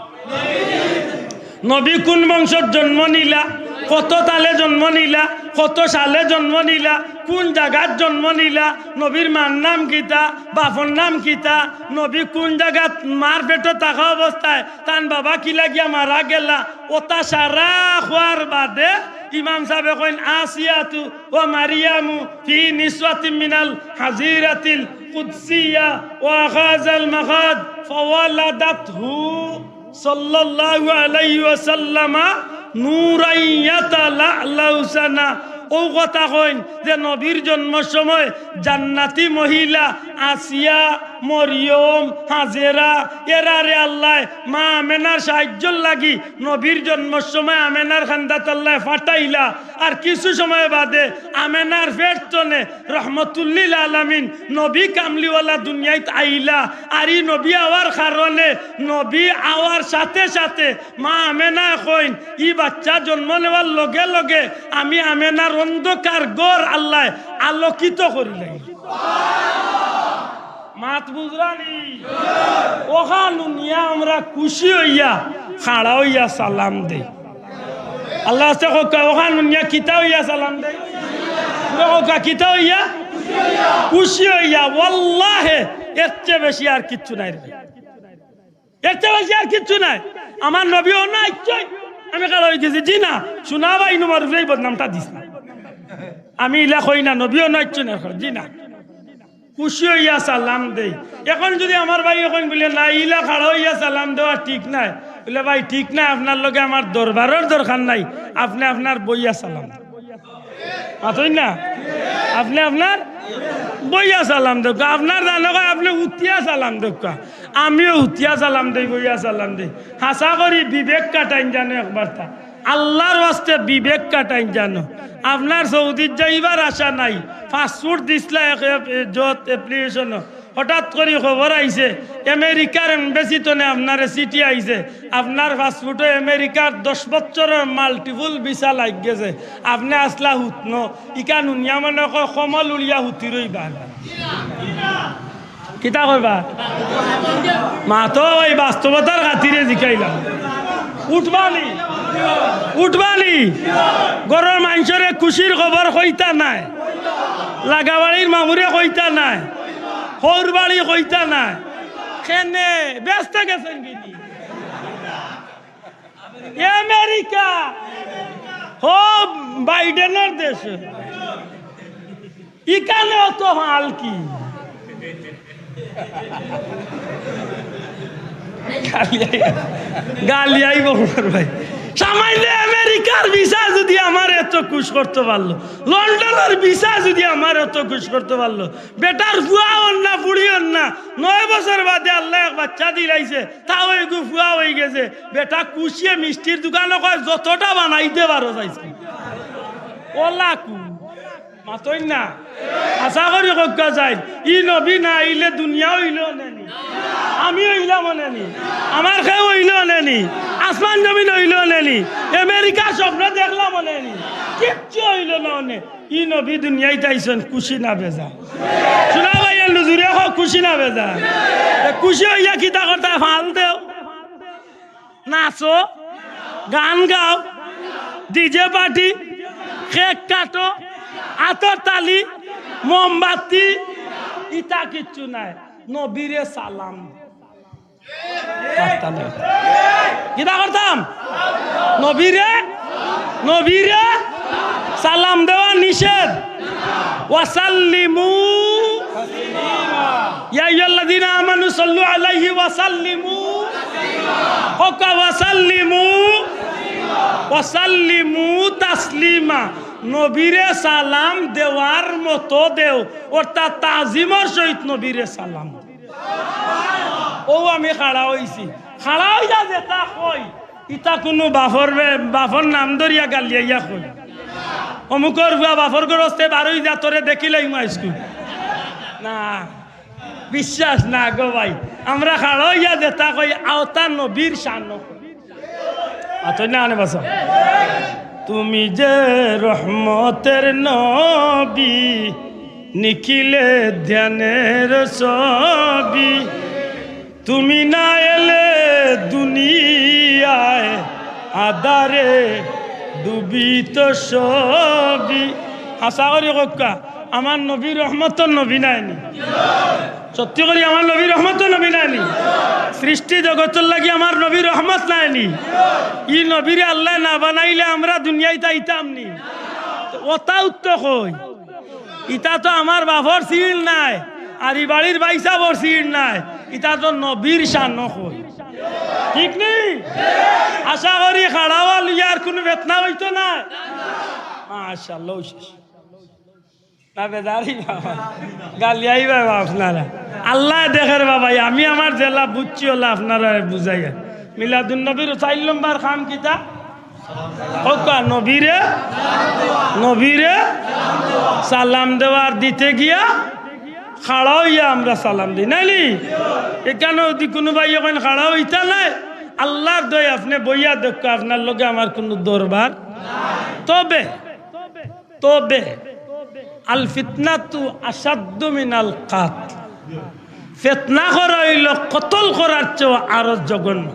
নবী কুন বংশত জন্ম নিলা, কত তালে জন্ম নিলা, কত সালে জন্ম নিলা, কুন জাগাত জন্ম নিলা, নবীর মার নাম কিতা, বাপর নাম কিতা, নবী কুন জাগাত মার পেটো থাকা অবস্থায় তান বাবা কিলাগিয়া মারা গেলা, অতা সারা কওয়ার বাদে ইমাম সাবে কইন, "আসিয়াতু ওয়া মারিয়ামু ফি নিসওয়াতিম মিনাল হাজিরাতিল কুদসিয়া ওয়া আখাযাল মাখাদ ফাওয়ালাদাতহু সাল্লাল্লাহু আলাইহি ওয়াসাল্লামা নূরান ইয়াতালাআলাউ সানা।" অউ কথা কইন যে নবীর জন্মর সময় জান্নাতি মহিলা আসিয়া মরিয়ম, হাজেরা, এরারে আল্লায় মা আমেনার সাহায্যর লাগি নবীর জন্মর সময় আমেনার কান্দাত আল্লায় ফাটাইলা। আর কিছু সময় বাদে আমেনার পেট তনে রহমতুল্লিল আলামিন নবী কামলিওয়ালা দুনিয়াত আইলা। আর ই নবী আওয়ার কারণে, নবী আওয়ার সাথে সাথে মা আমেনায় কইন, "ই বাচ্চা জন্ম নেওয়ার লগে লগে আমি আমেনার অন্ধকার ঘর আল্লায় আলোকিত করিলাই।" মাত বুঝরা নি? অখান হুনিয়া আমরা খুশি অইয়া, খাড়া অইয়া সালাম দেই। আল্লার ওয়াস্তে কউক্কা, অখান হুনিয়া কিতা অইয়া সালাম দেই? কউক্কা, কিতা অইয়া? খুশি অইয়া। ওয়াল্লাহে, এর চেয়ে বেশি আর কিচ্ছু নাই রে। এর চেয়ে বেশি আর কিচ্ছু নাই। আমার নবী অনো আইচ্ছইন, আমি খাড়া অইগেছি। জি না, শোনা ভাই, নুমার উপরেই বদনামটা দিস না। আমি ইলা কই না, নবী অনো আইচ্ছইন, জি না। খুশি অইয়া সালাম দেই। এখন যুদি আমার ভাই অখন বুলে, "না, ইলা খাড়া অইয়া সালাম দেওয়া ঠিক নায়," বুলে, "ভাই, ঠিক নায়, আপনার লগে আমার দরবারর দরকার নাই, আপনে আপনার বইয়া সালাম দেন।" মাতইন না? আপনে আপনার বইয়া সালাম দেউক্কা। আপনার জানো কয় আপনে উঠিয়া সালাম দেউক্কা। আমিও উঠিয়া সালাম দেই, বইয়া সালাম দেই। হাছা করি বিবেক খাটাইন জানো একবারতা। আল্লার ওয়াস্তে বিবেক খাটাইন জানো। আপনার সৌদিত যাইবার আশা নাই। পাসপোর্ট দিছলা এক, এক, যত application, হঠাৎ করি খবর আইছে, আমেরিকার embassy তনে আপনারে চিঠি আইছে, আপনার পাসপোর্টো আমেরিকার দশ বছরর multiple visa লাগিগেছে, আপনে আছলা হুতনো, ইখান হুনিয়া মনে কয় কমল উড়িয়া হুতি রইবা। কিতা করবা? মাতো, অউ বাস্তবতার খাতিরে জিকাইলাম। উঠবা নি? উঠবা নি? ঘরর মানষরে খুশির খবর কইতা নায়, লাগাবাড়ির মামুরে কইতা নায়, হউর বাড়ি কইতা নায়। কেনে বেহেস্তো গেছইন গি নি? আমেরিকা, হো বাইডেনর দেশ। ইখানে অত হাল কি? গালি আই-, গালি আইবো আমার ভাই। সামান্য আমেরিকার visa যুদি আমার এত খুশ করতো পারলো, লন্ডনর visa যুদি আমার এত খুশ করতো পারলো, বেটার ফুয়া অর না, ফুড়ি অর না, নয় বছর বাদে আল্লায় এক বাচ্চা দিলাইছে, তাও এগু ফুয়া অইগেছে। বেটা খুশিয়ে মিষ্টির দোকানো কয়, "যতটা বানাইতে পারো চাইছি।" অলা কু। মাতইন না। হাছা করি কউক্কা যাইন, ই নবী না আইলে দুনিয়া অইলো অনে নি? আমি অইলাম অনে নি? আমার কেউ অইলো অনে নি? আসমান জমিন অইলো অনে নি? আমেরিকার স্বপ্ন দেখলাম অনে নি? কিচ্ছু অইলো না অনে। ই নবী দুনিয়াত আইছইন, খুশি না বেজার? শোনা ভাই, এর জুরে কও, খুশি না বেজার? এ খুশি অইয়া কিতা করতায়? ফাল দেও, নাচো, গান গাও, DJ party, cake কাটো, আতর তালি, মোমবাতি, ইতা কিচ্ছু নাই। নবীরে সালাম। পাত্তা নাই। কিতা করতাম? নবীরে, নবীরে সালাম দেওয়া নিষেধ। ওয়াসাল্লিমু। ইয়া আইয়ুহাল্লাযীনা আমানু সাল্লু আলাইহি ওয়াসাল্লিমু। কউক্কা ওয়াসাল্লিমু। ওয়াসাল্লিমু তাসলিমা। নবীরে সালাম দেওয়ার মতো দেও, অর্থাৎ তাজিমর সহিত নবীরে সালাম। অউ আমি খাড়া অইছি। খাড়া অইয়া যেতা কই, ইতা কুনু বাফর বে-, বাফর নাম ধরিয়া গালিয়াইয়া কই। অমুকর ফুয়া বাফর ঘরস্তে বারই যা, তোরে দেখিলাইমু আইজকু। না, বিশ্বাস না গো ভাই। আমরা খাড়া অইয়া যেতা কই, অতা নবীর শানো কই। আতই না আনে বাসা। তুমি যে রহমতের নবী, নিখিলে ধ্যানের ছবি। তুমি না এলে দুনিয়ায় আধারে ডুবিত ছবি। হাছা করি কউক্কা, আমার নবী রহমতর নবী নায়নি? সত্যি করি আমার নবী রহমতর নবী নায়নি? সৃষ্টি জগতর লাগি আমার নবী রহমত নায়নি? ই নবীরে আল্লায় না বানাইলে আমরা দুনিয়াত আইতাম নি? অতা উত্তর কই? ইতা তো আমার বাফর সিল নায়, আর ই বাড়ির ভাইসাবর সিল নায়, ইতা তো নবীর শানো কই। ঠিক নি? আশা করি খাড়া অওয়া লইয়া আর কুনু ফেতনা অইতো নায়। মাশাআল্লাহ, অউ শেষ। না বেজারি বাবা, গালিয়াই বাবা আপনারা। আল্লায় দেখের বাবা, আমি আমার যেলা বুঝছি অলা আপনারারে বুঝাইয়ার। মিলাদুন নবীর চাইর নম্বর কাম কিতা? কউক্কা, নবীরে, নবীরে সালাম দেওয়ার দিতে গিয়া খাড়া অইয়া আমরা সালাম দেই, নায়নি? ইখানো যুদি কুনু ভাইয়ে কইন খাড়া অইতা নায়, আল্লার দোয়াই আপনে বইয়া দেখউক্কা, আপনার লগে আমার কুনু দরবার। তবে তবে আল ফিতনাতু আশাদ্দু মিনাল কাতল। ফিতনা করা অইলো কতল করার চেয়েও আরো জঘন্য।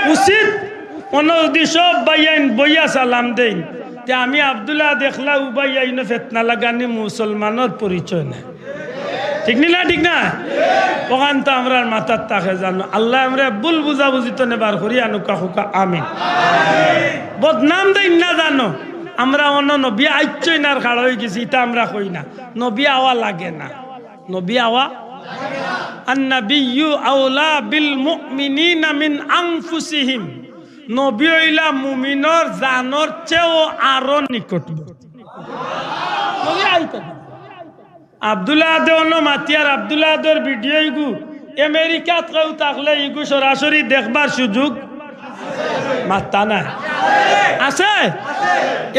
উচিত অনো যুদি সব ভাইয়াইন বইয়া সালাম দেইন, তে আমি আব্দুল্লাহ দেখলা উবাইয়া ইনো ফিতনা লাগানি মুসলমানর পরিচয় নায়। ঠিক নি না? ঠিক না? অখান তো আমরার মাথাত থাকে জানো। আল্লায় আমরারে ভুল বুঝাবুঝি তনে বার করি আনুক্কা, কউক্কা আমিন। বদনাম দেইন না জানো, আমরা অনো নবী আইচ্ছইন আর খাড়া অইগেছি, ইতা আমরা কই না। নবী আওয়া লাগে না, নবী আওয়া। আন নাবিয়্যু আওলা বিল মুমিনিনা মিন আনফুসিহিম। নবী অইলা মুমিনর জানর চেয়েও আরো নিকটবর্তী। নবী আইতা আব্দুল আহাদে অনো মাতিয়ার, আব্দুল আহাদর ভিডিও ইগু আমেরিকাত কেউ থাকলে ইগু সরাসরি দেখবার সুযোগ মাত্তা নাই। আছে?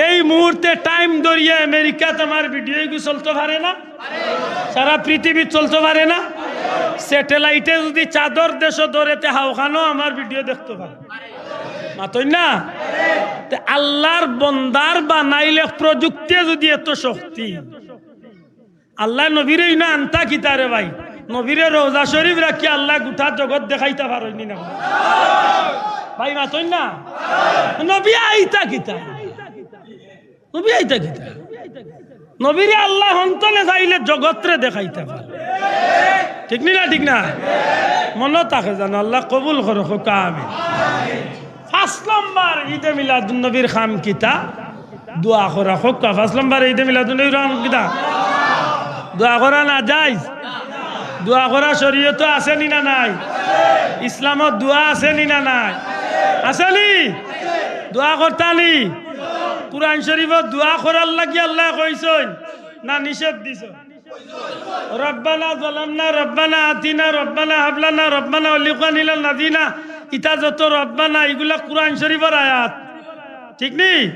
এই মুহূর্তে টাইম ধরিয়া আমেরিকাত আমার ভিডিও ইগু চলতো পারে না? সারা পৃথিবীত চলতো পারে না? স্যাটেলাইটে যুদি চাঁদর দেশো ধরে, তে হাওখানো আমার ভিডিও দেখতো পারে। মাতইন না? তে আল্লার বন্দার বানাইলে প্রযুক্তিয়ে যুদি এত শক্তি, আল্লায় নবীরে ইনো আনতা কিতা রে ভাই? নবীরে রওজা শরীফ রাখি আল্লায় গুটা জগৎ দেখাইতা পারইন নি না? ভাই মাতইন না? নবী আইতা কিতা? নবী আইতা কিতা? নবীরে আল্লায় হন্তনে চাইলে জগতরে দেখাইতা পারে। ঠিক নি না? ঠিক না? মনো থাকে জানো, আল্লায় কবুল করো, কউক্কা আমিন। পাঁচ নম্বর ইদে মিলাদুন নবীর কাম কিতা? দোয়া করা। কউক্কা, পাঁচ নম্বর ইদে মিলাদুন নবীর কাম কিতা? দোয়া করা না জায়েজ? দোয়া করা শরীয়তো আছে নি না নাই? ইসলামত দোয়া আছে নি না নাই? আছে নি? দোয়া করতা নি? কুরআন শরীফো দোয়া করার লাগি আল্লায় কইছইন না নিষেধ দিছইন? রব্বানা যালামনা, রব্বানা আতিনা, রব্বানা হাবলানা, রব্বানা ওয়ালিকানিলাল্লাযিনা, ইতা যত রব্বানা, ইগুলা কুরআন শরীফর আয়াত। ঠিক নি?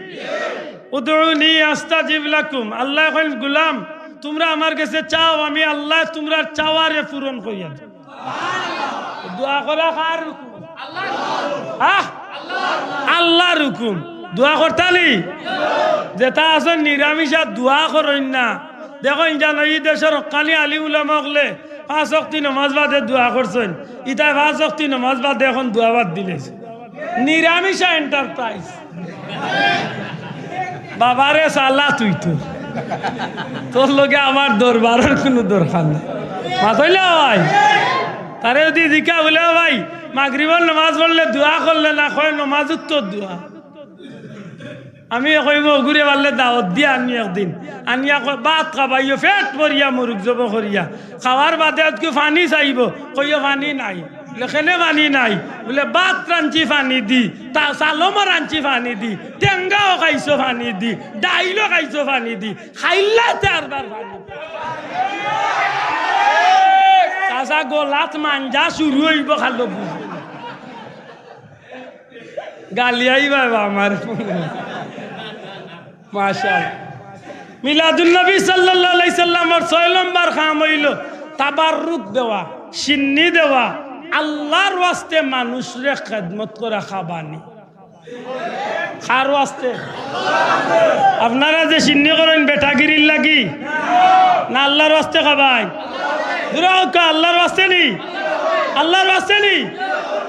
উদউনি আস্তাজিব লাকুম। আল্লায় কইন, "গুলাম, তুমরা আমার গেছে চাও, আমি আল্লায় তুমরার চাওয়ারে পূরণ করিয়া দিমু।" দোয়া করা কার হুকুম? হ্যাঁ? আল্লার হুকুম। দোয়া করতা নি? যেতা আছইন নিরামিষা দোয়া করইন না। দেখইন জানো, ই দেশর হক্কানি আলিম উলামা অকলে পাঁচ ওয়াক্তি নমাজ বাদে দোয়া করছইন। ইতায় পাঁচ ওয়াক্তি নমাজ বাদে অখন দোয়া বাদ দিলাইছে। নিরামিষা এন্টারপ্রাইজ। বাবারে সালা তুই তো। তোর লগে আমার দরবারর কুনু দরকার নাই। মাতইলা ভাই? তারে যুদি জিকা বুলে, "ও ভাই, মাগরিবর নমাজ পড়লে দোয়া করলে না?" কয়, "নমাজ উত্তর দোয়া।" আমি কইমু, "ওগুরে পারলে দাওয়াত দিয়া আনি একদিন।" আনিয়া কয়, "ভাত খাবাইও, পেট ভরিয়া মুরুগ জবো করিয়া। খাওয়ার বাদে আজকে পানি চাইবো।" কইও, "পানি নাই।" বুলে, "কেনে পানি নাই?" বুলে, "ভাত রানছি পানি দি, তা চালমো রানছি পানি দি, টেঙ্গাও খাইছো পানি দি, ডাইলও খাইছো পানি দি, খাইল্লাতে আরবার পানি দি।" চাচা গলাত মাঞ্জা শুরু অইবো, খালো বুঝ। গালিয়াই বাবা আমার। মাশাআল্লাহ। মিলাদুন নবী সাল্লাল্লাহু আলাইহি সাল্লামর ছয় নম্বর কাম অইলো তাবাররুক দেওয়া, শিন্নি দেওয়া, আল্লার ওয়াস্তে মানুষরে খেদমত করা, খাবানি। কার ওয়াস্তে? আপনারা যে শিন্নি করইন বেটাগিরির লাগি না আল্লার ওয়াস্তে খাবাইন? জোরে কউক্কা, আল্লার ওয়াস্তে নি? আল্লার ওয়াস্তে নি?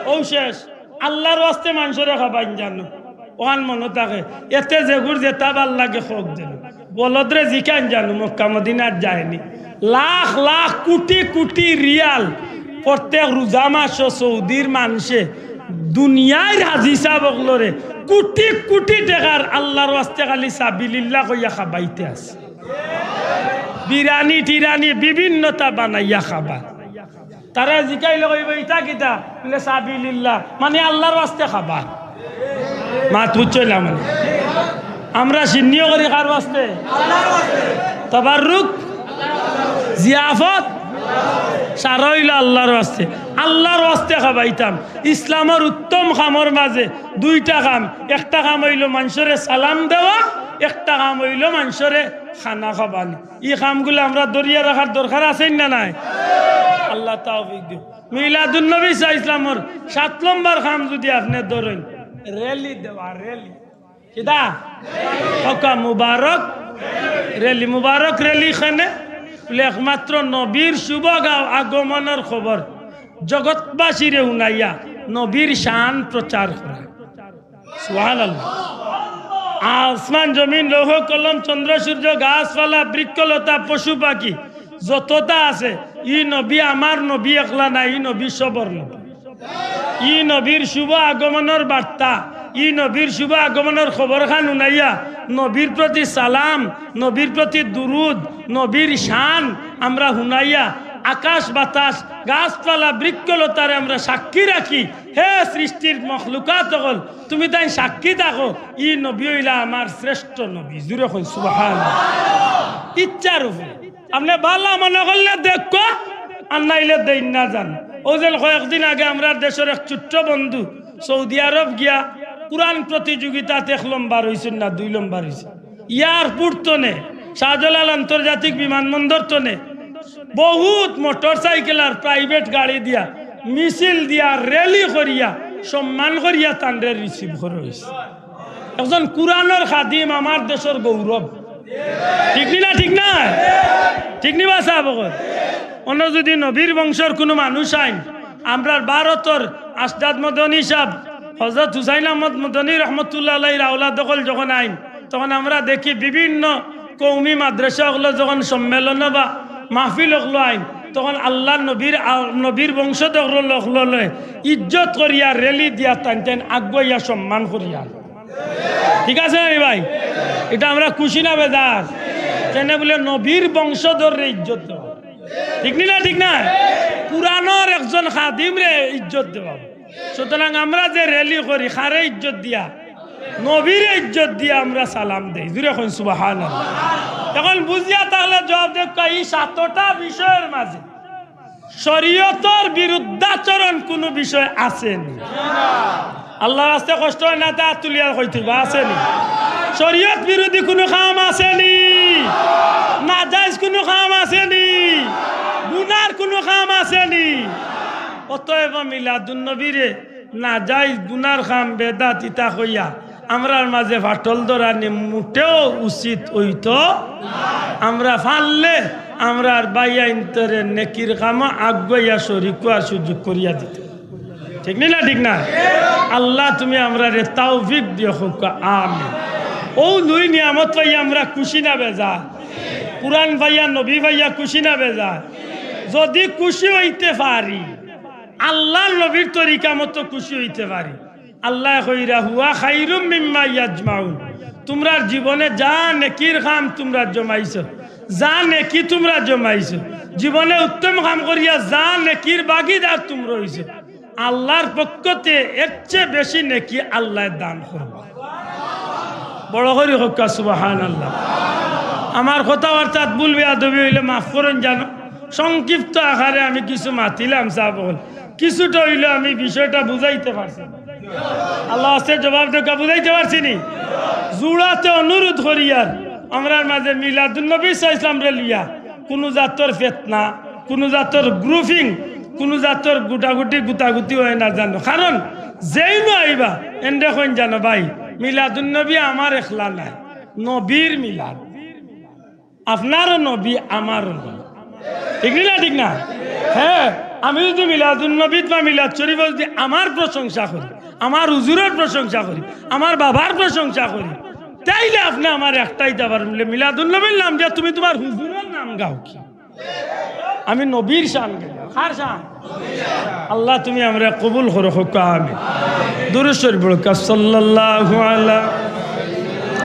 অউ শেষ। আল্লার ওয়াস্তে মানষরে খাবাইন জানো, অখান মনো থাকে। এতে যেগুর যেতা ভালা লাগে কউক যেন। বলদরে জিকাইন জানো, মক্কা মদিনাত যায়নি। লাখ লাখ কুটি কুটি রিয়াল প্রত্যেক রোজা মাসো সৌদির মানষে দুনিয়ার হাজি সাব অকলরে কুটি কুটি টেকার আল্লার ওয়াস্তে খালি সাবিলিল্লাহ কইয়া খাবাইতে আছে। বিরানি টিরানি বিভিন্নতা বানাইয়া খাবা। তারা জিকাইলে কইবো, "ইতা কিতা?" বুলে, "সাবিলিল্লাহ।" মানে আল্লার ওয়াস্তে খাবা। মাত বুঝছইন না মানে? আমরা শিন্নিও করি কার ওয়াস্তে? তাবাররুক, জিয়াফত, সারা অইলো আল্লার ওয়াস্তে। আল্লার ওয়াস্তে খাবাইতাম। ইসলামর উত্তম কামর মাজে দুইটা কাম, একটা কাম অইলো মানষরে সালাম দেওয়া, একটা কাম অইলো মানষরে খানা খাবানি। ই কামগুলা আমরা ধরিয়া রাখার দরকার আছে না নাই? আল্লায় তৌফিক দিউক। মিলাদুন নবী সাল্লাল্লাহু আলাইহি ওয়াসাল্লামর সাত নম্বর কাম যুদি আপনে ধরইন, র‍্যালি দেওয়া, র‍্যালি। কিতা? কউক্কা মুবারক র‍্যালি। মুবারক র‍্যালি কেনে? বলে একমাত্র নবীর শুভ আগা-, আগমনর খবর জগৎবাসীরে হুনাইয়া নবীর শান প্রচার করা। সুবহানাল্লাহ। আসমান জমিন লৌহ কলম চন্দ্র সূর্য গাছপালা বৃক্ষলতা পশু পাখি যততা আছে, ই নবী আমার নবী একলা না, ই নবী সবর নবী। ই নবীর শুভ আগমনর বার্তা, ই নবীর শুভ আগমনর খবরখান হুনাইয়া নবীর প্রতি সালাম, নবীর প্রতি দুরুদ, নবীর শান আমরা হুনাইয়া আকাশ বাতাস গাছপালা বৃক্ষলতারে আমরা সাক্ষী রাখি, হে সৃষ্টির মখলুকাত অকল, তুমি তাইন সাক্ষী থাকো, ই নবী অইলা আমার শ্রেষ্ঠ নবী। জুরে কইন সুবহানাল্লাহ। ইচ্ছার উপরে। আপনে ভালা মনে করলে দেখো, আর নাইলে দেইন না যান। অউ যেন কয়েকদিন আগে আমরার দেশর এক ছোট্ট বন্ধু সৌদি আরব গিয়া কুরআন প্রতিযোগিতাত এক লম্বর অইছইন না দুই লম্বর অইছইন। এয়ারপোর্ট তনে, শাহজালাল আন্তর্জাতিক বিমানবন্দর তনে বহুত মোটরসাইকেল আর প্রাইভেট গাড়ি দিয়া, মিছিল দিয়া, র‍্যালি করিয়া, সম্মান করিয়া তানরে রিসিভ করা অইছে। একজন কুরআনর খাদিম, আমার দেশর গৌরব। ঠিক নি না? ঠিক না? ঠিক নি বা সাব অকল? অনো যুদি নবীর বংশর কুনু মানুষ আইন, আমরার ভারতর আশদাদ মদনী সাব, হজরত হুসাইন আহমদ মদনী রহমতুল্লাহ আলাইহির আওলাদ অকল যখন আইন, তখন আমরা দেখি বিভিন্ন কওমি মাদ্রাসা অকলো যখন সম্মেলন বা মাহফিল অকলো আইন, তখন আল্লার নবীর আ-, নবীর বংশধর অকলরে ইজ্জত করিয়া র‍্যালি দিয়া তাইন তাইন আগুয়াইয়া সম্মান করিয়া। ঠিক আছে না নি ভাই? ইটা আমরা খুশি না বেজার? কেনে বলে নবীর বংশধররে ইজ্জত দেওয়া। ঠিক নি না? ঠিক না? কুরআনর একজন খাদিমরে ইজ্জত দেওয়া। সুতরাং আমরা যে র‍্যালি করি, কারে ইজ্জত দিয়া? নবীরে ইজ্জত দিয়া আমরা সালাম দেই। জুরে কইন সুবহানাল্লাহ। এখন বুঝিয়া থাকলে জবাব দেউক্কা, ই সাতটা বিষয়র মাজে শরীয়তর বিরুদ্ধাচরণ কুনু বিষয় আছে নি? আল্লার ওয়াস্তে কষ্ট অয় না, তে আত তুলিয়া কইতে অইবো, আছে নি? শরীয়ত বিরোধী কুনু কাম আছে নি? নাজাইজ কুনু কাম আছে নি? গুনার কুনু কাম আছে নি? অতএব মিলাদুন নবীরে নাজাইজ গুনার কাম বেদাত ইতা কইয়া আমরার মাজে ফাটল ধরানি মুটেও উচিত অইতো। আমরা পারলে আমরার ভাইয়াইন্তরে নেকির কামো আগুয়াইয়া শরিক অওয়ার সুযোগ করিয়া দিতে। ঠিক নি না? ঠিক না? আল্লাহ তুমি আমরারে তৌফিক দিও, কউক্কা আমিন। অউ দুই নিয়ামত পাইয়া আমরা খুশি না বেজার? কুরআন পাইয়া, নবী পাইয়া খুশি না বেজার? যুদি খুশি অইতে পারি, আল্লার নবীর তরিকা মতো খুশি অইতে পারি, আল্লায় কইরা, "হুয়া খাইরুম মিম্মা ইয়াজমাউন।" তুমরার জীবনে যা নেকির কাম তুমরা জমাইছো, যা নেকি তুমরা জমাইছো, জীবনে উত্তম কাম করিয়া যা নেকির ভাগিদার তুমরা অইছো, আল্লার পক্ষতে এর চেয়ে বেশি নেকি আল্লায় দান করবা। বড় করি কউক্কা সুবহানাল্লাহ। আমার কথাবার্তাত ভুল বেয়াদবি অইলে মাফ করইন জানো। সংক্ষিপ্ত আকারে আমি কিছু মাতিলাম সাব অকল। কিছুটা অইলেও আমি বিষয়টা বুঝাইতে পারছি। আল্লার ওয়াস্তে জবাব দেউক্কা, বুঝাইতে পারছি নি? জুড়াতে অনুরোধ করিয়ার, আমরার মাজে মিলাদুন নবী সাল্লাল্লাহু আলাইহি ওয়াসাল্লামরে লইয়া কুনু জাতর ফিতনা, কুনু জাতর grouping, কুনু জাতর গুটাগুটি গুতাগুতি অয় না জানো। কারণ যেইনউ আইবা, এনরে কইন জানো ভাই, মিলাদুন নবী আমার একলা নায়, নবীর মিলাদ। আপনারও নবী, আমারও নবী। ঠিক নি না? ঠিক না? হ্যাঁ, আমি যুদি মিলাদুন নবীত বা মিলাদ শরিফো যুদি আমার প্রশংসা করি, আমার হুজুরর প্রশংসা করি, আমার বাবার প্রশংসা করি, তাইলে আপনে আমারে একটাই দাবার মিলে মিলাদুন নবীর নাম দিয়া তুমি তুমার হুজুরর নাম গাও কি? আমি নবীর শান গাইলাম। কার শান? আল্লাহ তুমি আমরারে কবুল করো, কউক্কা আমিন। দুরূদ শরিফ পড়উক্কা, সাল্লাল্লাহু আলা